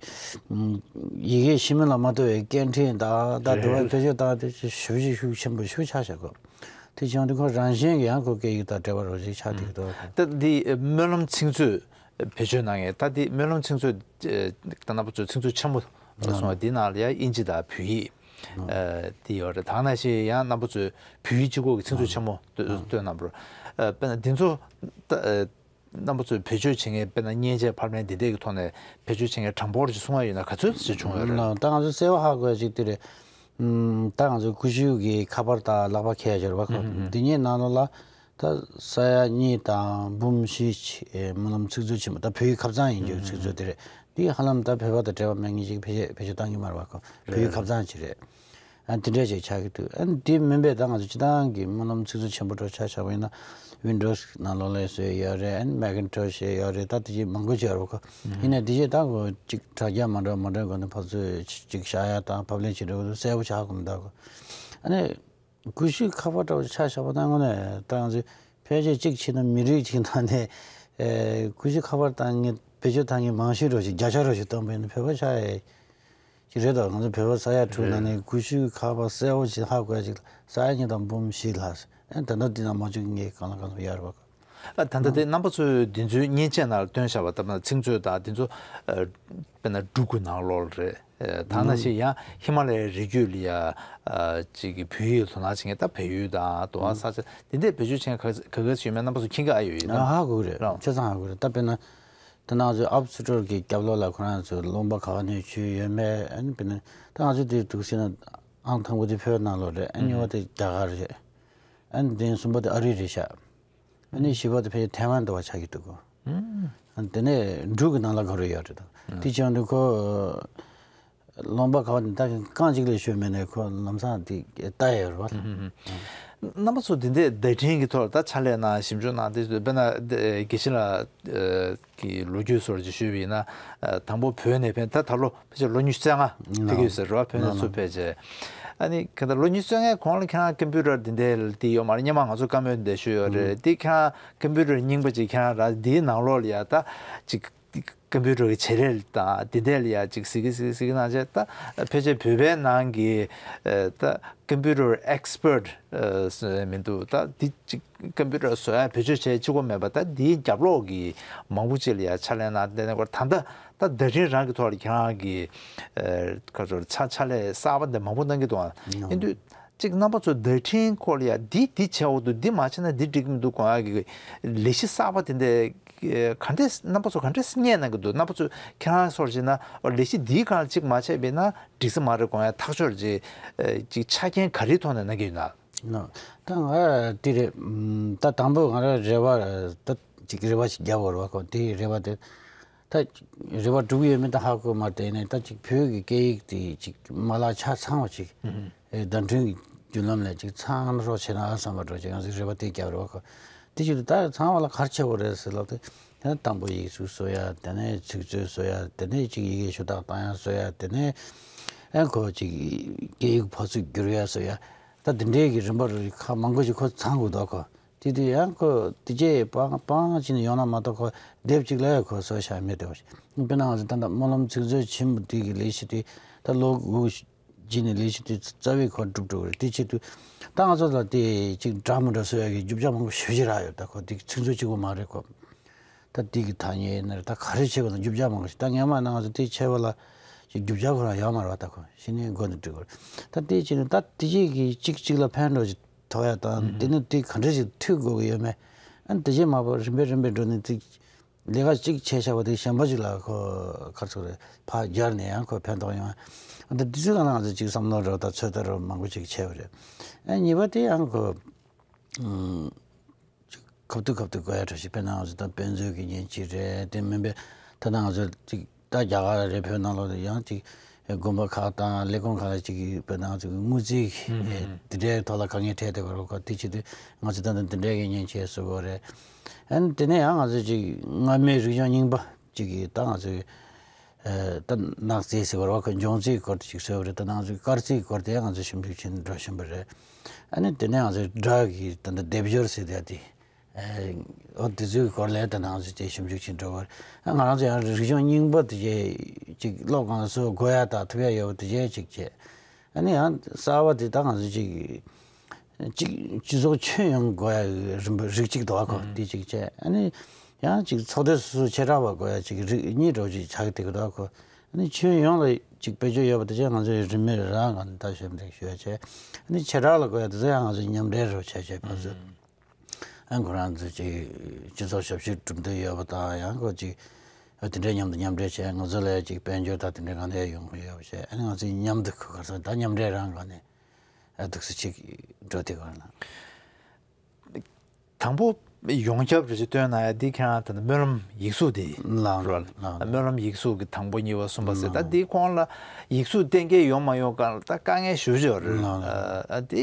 ཡི་གེ་ཤེས་མིན་ལ་མ་ལྟོས་པའི་སྐད་འཕྲིན་དང་ད་འདུག་བ་བེད་སྤྱོད་བཏང་དེ་ཞེ་པོ་ཅིག་ཤུགས་ཆེན་པོ་ཞིག་ཆགས་བཞག་གོ། དེ་བྱུང་དུས་ཁོ་རང་བཞིན་གྱིས་ཡང་ཁོ་སྐད་ཡིག་དང་འབྲེལ་བ་རོ་ཞིག་ཆགས་བསྡད་ཀྱི་འདུག་ད་འདི་སྨོན་ལམ་ཚིག་མཛོད་བེད་སྤྱོད་གནང་ཡས། ད་འདི་སྨོན་ལམ་ཚིག་མཛོད་ད་རྣམ་པ་ཚོས་ཚིག་མཛོད་ཆེན་མོ་སོང་བ་འདི་ནང་ལ་ཡང་དབྱིན་ཇི་དང་བོད་ཡིག་ཨ་དེ་ཡོད་རེད། ད་ག་ནང་བཞིན་ཡང་རྣམ་པ་ཚོས་བོད་ཡིག་གཅིག་པོ་གི་ཚིག་མཛོད་ཆེན་མོ་བཏོན་བཏོན་གནང་བ་རེད། ཨ་དཔེར་ན་འདི་ཚོ་ད་ཨ་རྣམ་པ་ཚོས་བེད་སྤྱོད་བྱེད་མཁན་དཔེར་ན་མཉེན་ཆས་འཕར་མའི་འདི་འདྲས་ཀྱི་ཐོག་ནས་བེད་སྤྱོད་བྱེད་མཁན་གྲངས་འབོར་ཅིག་གསུང་བ་ཡོད་ན་ག་ཚོད་ཅིག་བྱུང་ཡོད་རེད། ད་ང་ཚོ་གསལ་པོ་ཧ་གོ་ཡ་ཅིག་དེ་རེད། ཨམ་ད་ང་ཚོ་ཀུ་ཤུ་གི་ཁ་པར་དང་ལག་པ་འཁྱེར་ཡ་ཅིག་རེད་བ་ཁོ། འདི་གཉིས་ནང་ལོགས་ལ། ད་ས་ཡ་གཉིས་དང་འབུམ་བཞི་ཅིག་ཨེ་སྨོན་ལམ་ཚིག་མཛོད་ཆེན་མོ་ད་བོད་ཡིག་ཁ་བྱང་ཡིན་རྒྱུ་ཚིག་མཛོད་དེ་རེད། དེ་ཧ་ལམ་ད་བོད་པ་དང་འབྲེལ་བ་མེད་མཁན་ཅིག་བེད་སྤྱོད་བེད་སྤྱོད་བཏང་གི་མ་རེད་བ་ཁོ། བོད་ཡིག་ཁ་བྱང་ཅིག་རེད། ཨ་དེ་འདྲས་ཅིག་ཆགས་ཀྱི་འདུག་ཨ་དེ་མིན་པའི་ད་ང་ཚོ་སྤྱི་བཏང་གི་སྨོན་ལམ་ཚིག་མཛོད་ཆེན་པོ་འདྲ་ཆ་བཞག་པ་ཡིན་ན། Windows་ནང་ལོགས་ལ་བཟོས་ཡོད་རེད། ཨ་Macintosh་ཡོད་རེད། ད་དེ་ཅིག་མང་པོ་ཅིག་ཡོད་རེད་ཁོ། ཡིན་ནའི་དེ་ཅིག་ད་ཁོ་ཅིག་དྲ་རྒྱ་མ་འདྲ་མ་འདྲ་སྒོ་ནས་ཕར་ཚུར་ཅིག་བཞག་ཡ་དང་ཕབ་ལེན་བྱེད་འགྲོ་གི་འདུག་གསལ་པོ་ཆགས་གི་མི་འདུག་ཁོ། ཨ་ནི། ཀུ་ཤུ་ཁ་པར་འདྲ་བོ་ཆ་བཞག་པ་ན་དངོས་གནས་ད་ང་ཚོས་ཕལ་ཆེར་གཅིག་བྱས་ན་མི་རིགས་གཅིག་ནང་ནས་ཨེ་ཀུ་ཤུ་ཁ་པར་བཏང་མཁན་བེད་སྤྱོད་བཏང་མཁན་མང་ཤོས་འདྲ་བོ་ཞིག་བརྒྱ་ཆ་འདྲ་བོ་ཞིག་བཏང་པ་ཡིན་ན་བོད་པ་ཆགས་ཡས་ཅིག་རེད་དོ། ང་ཚོ་བོད་པ་ས་ཡ་དྲུག་ནང་ནས་ཀུ་ཤུ་ཁ་པར་གསལ་པོ་ཞིག་ཧ་གོ་ཡ་ཅིག་ས་ཡ་གཉིས་དང་འབུམ་བཞི་ལྷག་ཨེ་ད་ལྟ་འདི་ནང་མ་བཅུག་མཁན་གང་ལ་གང་འཚམ་ཡོད་རེད་པ། ཨ་ད་ལྟ་དེ་རྣམ་པ་ཚོས་འདི་ཚོའི་མཉེན་ཆས་ནང་ལ་བཏོན་བཞག་པ་ལྟར་ན་ཚིག་མཛོད་དང་འདི་ཚོ་ཨ་དཔེར་ན་འབྲུག་གི་ནང་ལོགས་ལ་རེད། ཨ་ད་ནང་བཞིན་ཡང་ཧི་མ་ལ་ཡའི་རི་རྒྱུད་ལ་ཡ་ཨ་ཅིག་གི་བོད་ཡིག་དོ་སྣང་བྱེད་མཁན་ད་བལ་ཡུལ་དང་དུ་བ་ས་ཆ་དེ་འདྲའི་བེད་སྤྱོད་བྱེད་མཁན་ག་ག་ག་ཞིག་ཡོད་མེད་རྣམ་པ་ཚོ་མཁྱེན་གྱི་ཨ་ཡོད་ཡིན་ན། ཧ་གོ་གི་རེད། རང་ཆ་ཚང་ཧ་གོ་གི་རེད། ད་དཔེར་ན་ད་ནང་ཚོའི་ཨབ་སི་ཊོར་གི་རྒྱབ་ལོགས་ལ་ཁོ་རང་ཚོའི་ལུང་པ་ག་བ་ནས་བྱུས་ཡོད་མེད། ཨ་ནི་དཔེར་ན་ད་ང་ཚོ་དེ་འདུག་ཟེར་ན་ཨང་དང་པོ་དེ་བོད་ནང་ལོགས་རེད། ཨ་གཉིས་པ་དེ་རྒྱ་གར་རེད། ཨ་ནི་དེ་གསུམ་པ་དེ་ཨ་རི་རེད་ཤག་ཨ་ནི་བཞི་པ་དེ་ཕལ་ཆེར་ཐའེ་ཝན་དུ་བ་ཆགས་ཀྱི་འདུག་གོ། ཨ་ནི་དེ་ནས་འབྲུག་གི་ནང་ལ་ག་རེ་ཡོད་རེད་དང་། དེ་བྱས་འདུག་ཁོ། ལུང་པ་ག་བ་ནས་ད་རྐང་གཅིག་ལས་ཤོར་མེད་ནས་ཁོ་ལམ་སང་དེ་ལྟ་ཡ་ཡོད་རེད་བ། རྣམ་པ་ཚོ་འདི་འདྲའི་བརྡ་འཕྲིན་གྱི་ཐོག་ལ་ད་ཕྱག་ལས་གནང་ཞིབ་འཇུག་གནང་དེ་དཔེར་ན་དགེ་བཤེས་ལགས་ཀྱི་ལོ་རྒྱུས་སོགས་ཅིག་ཞུས་པ་ཡིན་ན། དང་པོ་བོད་ནས་ཕེབས་ད་ད་ལོ་ཕལ་ཆེར་ལོ་ཉི་ཤུ་རྩ་ལྔ་ཕེབས་ཀྱི་ཡོད་ཟེར་རོ། བོད་ནས་ཚུར་ཕེབས་རྗེས། ཨ་ནི་ཁ་ད་ལོ་ཉི་ཤུ་རྩ་ལྔའི་གོང་ལ་ཁྱེད་རང་ཀམ་པུ་ཊར་འདི་འདྲའི་དེ་ཡོད་མ་རེད། སྔོན་མ་ང་ཚོ་བཀའ་མོལ་འདི་ཞུས་ཡོད་རེད། དེ་ཁྱེད་རང་ཀམ་པུ་ཊར་རྙིང་པ་ཅིག་ཁྱེད་རང་ར་འདིའི་ནང་ལོགས་ལ་ཡ་ད་ཅིག་ཀམ་པུ་ཊར་གྱི་བྱེད་རེས་དང་འདི་འདྲའི་ལ་ཡ་ཅིག་གཟིགས་གི་གཟིགས་གི་གཟིགས་གི་གནང་བྱས། ད་ཕལ་ཆེར་བོད་པའི་ནང་གི་ཨ་ད་ཀམ་པུ་ཊར་ཨེག་སི་པར་ཊི་ཨ་ཟེར་མི་འདུག་ད་འདི་ཅིག་ཀམ་པུ་ཊར་བཟོ་ཡ་བེད་སྤྱོད་བྱས་གཅིག་པོ་མེད་པ་ད་འདིའི་རྒྱབ་ལོགས་ཀྱི་མང་པོ་ཅིག་ལ་ཡ་ཕྱག་ལས་གནང་བསྡད་ནས་སྐོར་ད་ལྟ་ད་བརྡ་འཕྲིན་རང་གི་ཐོག་ལ་ཁྱེད་རང་གི་ཨ་ག་ཚོད་ཕྱག་ཕྱག་ལས་གསར་པ་འདི་མང་པོ་གནང་གི་འདུག་ཨ། ཡིན་དུས་ཅིག་རྣམ་པ་ཚོ་བརྡ་འཕྲིན་སྐོར་ལ་ཡ་འདི་འདི་བྱས་འོ་འདུག་འདི་མ་བྱས་ན་འདི་འགྲིག་གི་མི་འདུག་དགོངས་ཡ་གི་ལས་གཞི་གསར་པ་དེ་འདྲ་ག་འདྲས་རྣམ་པ་ཚོ་ག་འདྲས་གཉེར་གནང་གི་འདུག་རྣམ་པ་ཚོ་ཁྱེད་རང་སོར་བྱས་ན་འོ་ལས་གཞི་འདིའི་སྒང་ལ་ཅིག་མ་བྱས་པས་ན་འགྲིག་ས་མ་རེད་དགོངས་ཡ་ཐག་ཆོད་ཅིག་ཅིག་ཆ་རྐྱེན་ག་རེའི་ཐོག་ནས་གནང་གི་ཡོད་ན། ནོ། ད་ང་དེ་རེད། ད་དང་པོ་ང་རང་རེ་བ་ད་ཅིག་རེ་བ་ཞིག་རྒྱབ་པ་རེད་བ་ཁོ། དེ་རེ་བ་དེ་ད་རེ་བ་འགྲུབ་ཡོད་མེད་ད་ཧ་གོ་མ་དེ་ནས་ད་ཅིག་བོད་ཀྱི་སྐད་ཡིག་དེ་ཅིག་མ་ལག་ཆ་ཚང་བ་ཅིག་ཨེ་བརྡ་འཕྲིན་གྱི་བརྒྱུད་ལམ་ལ་ཅིག་ཚང་རོགས་བྱས་ན་ཨ་བསམ་པ་འདྲ་ཅིག་ང་ཚོས་རེ་བ་དེ་རྒྱབ་རེད་བ་ཁོ། དེ་ཅིག་ད་ཚང་བ་ལ་ག་རེ་བྱེད་དགོས་རེད་ཟེར་ལབ་དུས། དེ་ནས་དང་པོ་ཡིག་གཟུགས་བཟོ་ཡ། དེ་ནས་ཚིག་མཛོད་བཟོ་ཡ། དེ་ནས་ཅིག་ཡི་གེ་ཞུ་དག་བཏང་ཡ་བཟོ་ཡ། དེ་ནས་ཨེ་ཁོ་ཅིག་སྐད་ཡིག་ཕར་ཚུར་བསྒྱུར་ཡ་བཟོ་ཡ། ད་དེ་འདྲའི་གི་རིམ་པ་རུ་ཁག་མང་པོ་ཞིག་ཁོ་ཚང་དགོས་འདུག་ཁོ། དེ་དུས་ཡང་ཁོ་དེ་རྗེས་སྤང་སྤང་ཕྱིན་ནས་ཡོང་ན་མ་གཏོགས་ཁོ་དེབ་ཅིག་ལ་ཡང་ཁོ་བཟོ་བྱ་མེད་དེ་བ་ཞིག་དཔེར་ན་ང་ཚོ་ད་ལྟ་སྨོན་ལམ་ཚིག་མཛོད་ཆེན་མོ་དེ་གི་ལས་གཞི་དེ་ད་ལོ་དགུ་རྗེས་ནས་ལས་གཞི་དེ་རྩ་བའི་ཁོ་འགྲུབ་འགྲོ་གི་རེད། དེ་ཆེད་དུ་ད་ང་ཚོ་ལ་དེ་ཅིག་འདྲ་མི་འདྲ་བཟོ་ཡ་གི་རྒྱུ་ཆ་མང་པོ་ཞེ་པོ་ཅིག་རག་ཡོད། ད་ཁོ་དེ་ཚིག་མཛོད་གཅིག་པོ་མ་རེད་ཁོ། ད་དེ་གི་ཐ་སྙད་ཡིན་ན་རེད། ད་ག་རེ་བྱེད་དགོས་ན་རྒྱུ་ཆ་མང་པོ་ཞིག་ད་སྔོན་མ་ན་ང་ཚོ་དེ་བྱས་པ་ལ་ཅིག་རྒྱུ་ཆ་ཁོ་རང་ཡོད་མ་རེད་བ། ད་ཁོ་གཞི་ནས་འགོ་འདི་འགྲིག་གོ། ད་དེ་བྱས་ནས་ད་དེ་རྗེས་ཀྱི་གཅིག་གཅིག་ལ་ཕན་འདྲ་ཅིག་ཐོགས་ཡ་དང་དེ་ནི་དེ་ག་འདྲ་ཞིག་མཐུད་དགོས་ཀྱི་ཡོད་མེད། ཨ་ནི་དེ་རྗེས་མ་པ་རིམ་པས་རིམ་པས་འགྲོ་ནས་དེ་ལས་ཀ་གཅིག་བྱས་བཞག་པ་དེ་གཞན་པ་ཅིག་ལ་ཁོ་ག་རེ་ཟེར་རེད་ཕར་སྦྱར་ནས་ཡང་ཁོ་ཕན་ཐོགས་ཡོང་ཡ། ཨ་ནི་དེ་ཚོའི་སྒང་ལ་ང་ཚོ་ཅིག་བསམ་བློ་རོགས་དང་ཚོད་ལྟ་རོགས་མང་པོ་ཅིག་བྱས་པ་རེད། ཨ་གཉིས་པ་དེ་ཡང་ཁོ། ཅིག་ཁ་ཐུག་ཁ་ཐུག་གོ་ཡ་འདྲ་ཞིག་དཔེར་ན་ང་ཚོ་ད་དཔེ་མཛོད་ཀྱི་མཉེན་ཆས་རེད། དེ་མིན་པའི་ད་ལྟ་ང་ཚོ་ཅིག་ད་རྒྱ་གར་རེད། བོད་ནང་ལོགས་ལ་ཡང་ཅིག་དགོན་པ་ཁག་དང་ལས་ཁུངས་ཁག་ལ་ཅིག་དཔེར་ན་ང་ཚོ་དངུལ་རྩིས་ཀྱི་དེ་འདྲའི་ཐོག་ལ་དཀའ་ངལ་འཕྲད་བསྡད་པ་རེད་ཁོ། དེ་ཆེད་དུ་ང་ཚོ་ད་ལྟ་འདི་འདྲའི་གི་མཉེན་ཆས་བཟོ་དགོས་རེད། ཨ་ནི་དེ་ནས་ཡང་ང་ཚོ་ཅིག་སྔ་མའི་རིག་གཞུང་རྙིང་པ་ཅིག་གི་ད་ང་ཚོའི་ད་ནག་རྩིས་ཟེར་བ་རེད་བ། ཁོ་འབྱུང་རྩིས་སྐོར་དེ་ཅིག་བཟོས་པ་རེད། ད་ང་ཚོའི་སྐར་རྩིས་སྐོར་དེ་ང་ཚོས་ཞིབ་འཇུག་བྱེད་འགྲོ་བཞིན་པ་རེད། ཨ་ནི་དེ་ནས་ང་ཚོའི་སྒྲ་གི་ད་ལྟ་སྡེབ་སྦྱོར་ཟེར་དེ་དེ་ཨོ་དེ་ཚོའི་སྐོར་ལ་ད་ང་ཚོས་དེ་ཞིབ་འཇུག་བྱེད་འགྲོ་བ་རེད། ང་རང་ཚོ་ཡང་རིག་གཞུང་རྙིང་པ་དེ་ཅིག་ཀློག་གང་བཟོ་དགོས་ཡ་ད་ཐུབ་ཡ་ཡོད་པ་དེ་ཅིག་བྱས། ཨ་ནི་ཡང་གསར་བ་དེ་ད་ང་ཚོ་ཅིག་གཅིག་སྤྱི་ཚོགས་ཁྱོན་ཡོངས་དགོས་ཡ་རིམ་པ་རིགས་གཅིག་འདུག་གོ། དེ་གཅིག་བྱས། ཨ་ནི་ཡང་གཅིག་ཚོགས་སྡེ་སོ་སོ་བྱེ་བྲག་པ་དགོས་ཡ་གཅིག་རིགས་གཉིས་འདྲ་བོ་ཅིག་ཆགས་ཀྱི་འདུག་གོ། ཨ་ནི་ཁྱོན་ཡོངས་ལ་གཅིག་བེད་སྤྱོད་ཡོད་པ་དེ་ཚོ་ང་ཚོས་རིན་མེད་རང་གང་ལྟ་ཞིབ་འདེགས་ཞུ་ཡ་བྱས། ཨ་ནི་བྱེ་བྲག་ལ་དགོས་ཡ་དེ་ཚོ་ཡང་ང་ཚོས་མཉམ་འབྲེལ་རུ་བྱས་བྱས་ཕར་ཚུར། ཨ་ཁོ་རང་ཚོ་ཅིག་སྤྱི་ཚོགས་ཞབས་ཞུ་གྲུབ་འདོད་ཡོད་པ་དང་ཡང་ཁོ་ཅིག་དེ་འདྲའི་མཉམ་དུ་མཉམ་འབྲེལ་བྱས་ང་ཚོ་ལ་ཅིག་དཔལ་འབྱོར་དང་དེ་འདྲའི་གང་ལྟར་ཡོང་གི་ཡོད་པ་བྱས། ཨ་ནི་ང་ཚོས་མཉམ་དུ་ཁོ་ག་ས་ད་མཉམ་འབྲེལ་རང་གང་ནས་ཨ་འདུག་སེ་ཅིག་འགྲོ་དེ་ག་ན། དང་པོ་ ཡོངས་ཁྱབ་རེ་ཞིག་སྟོན་ན་ཡང་འདི་ཁྱེད་རང་ད་ལྟ་སྨོན་ལམ་ཡིག་གཟུགས་དེ་ལགས་རེད་བ། ལགས། སྨོན་ལམ་ཡིག་གཟུགས་ཀྱི་དང་པོ་གཉིས་པ་གསུམ་པ་ཟེར། ད་ལགས། འདིའི་ཁོངས་ལ་ཡིག་གཟུགས་གཏན་འཁེལ་ཡོང་མ་ཡོང་སྒང་ལ་ད་དཀའ་ངལ་ཞེ་པོ་ཅིག་ཡོད་རེད། ལགས་ལགས། ཨ་འདི་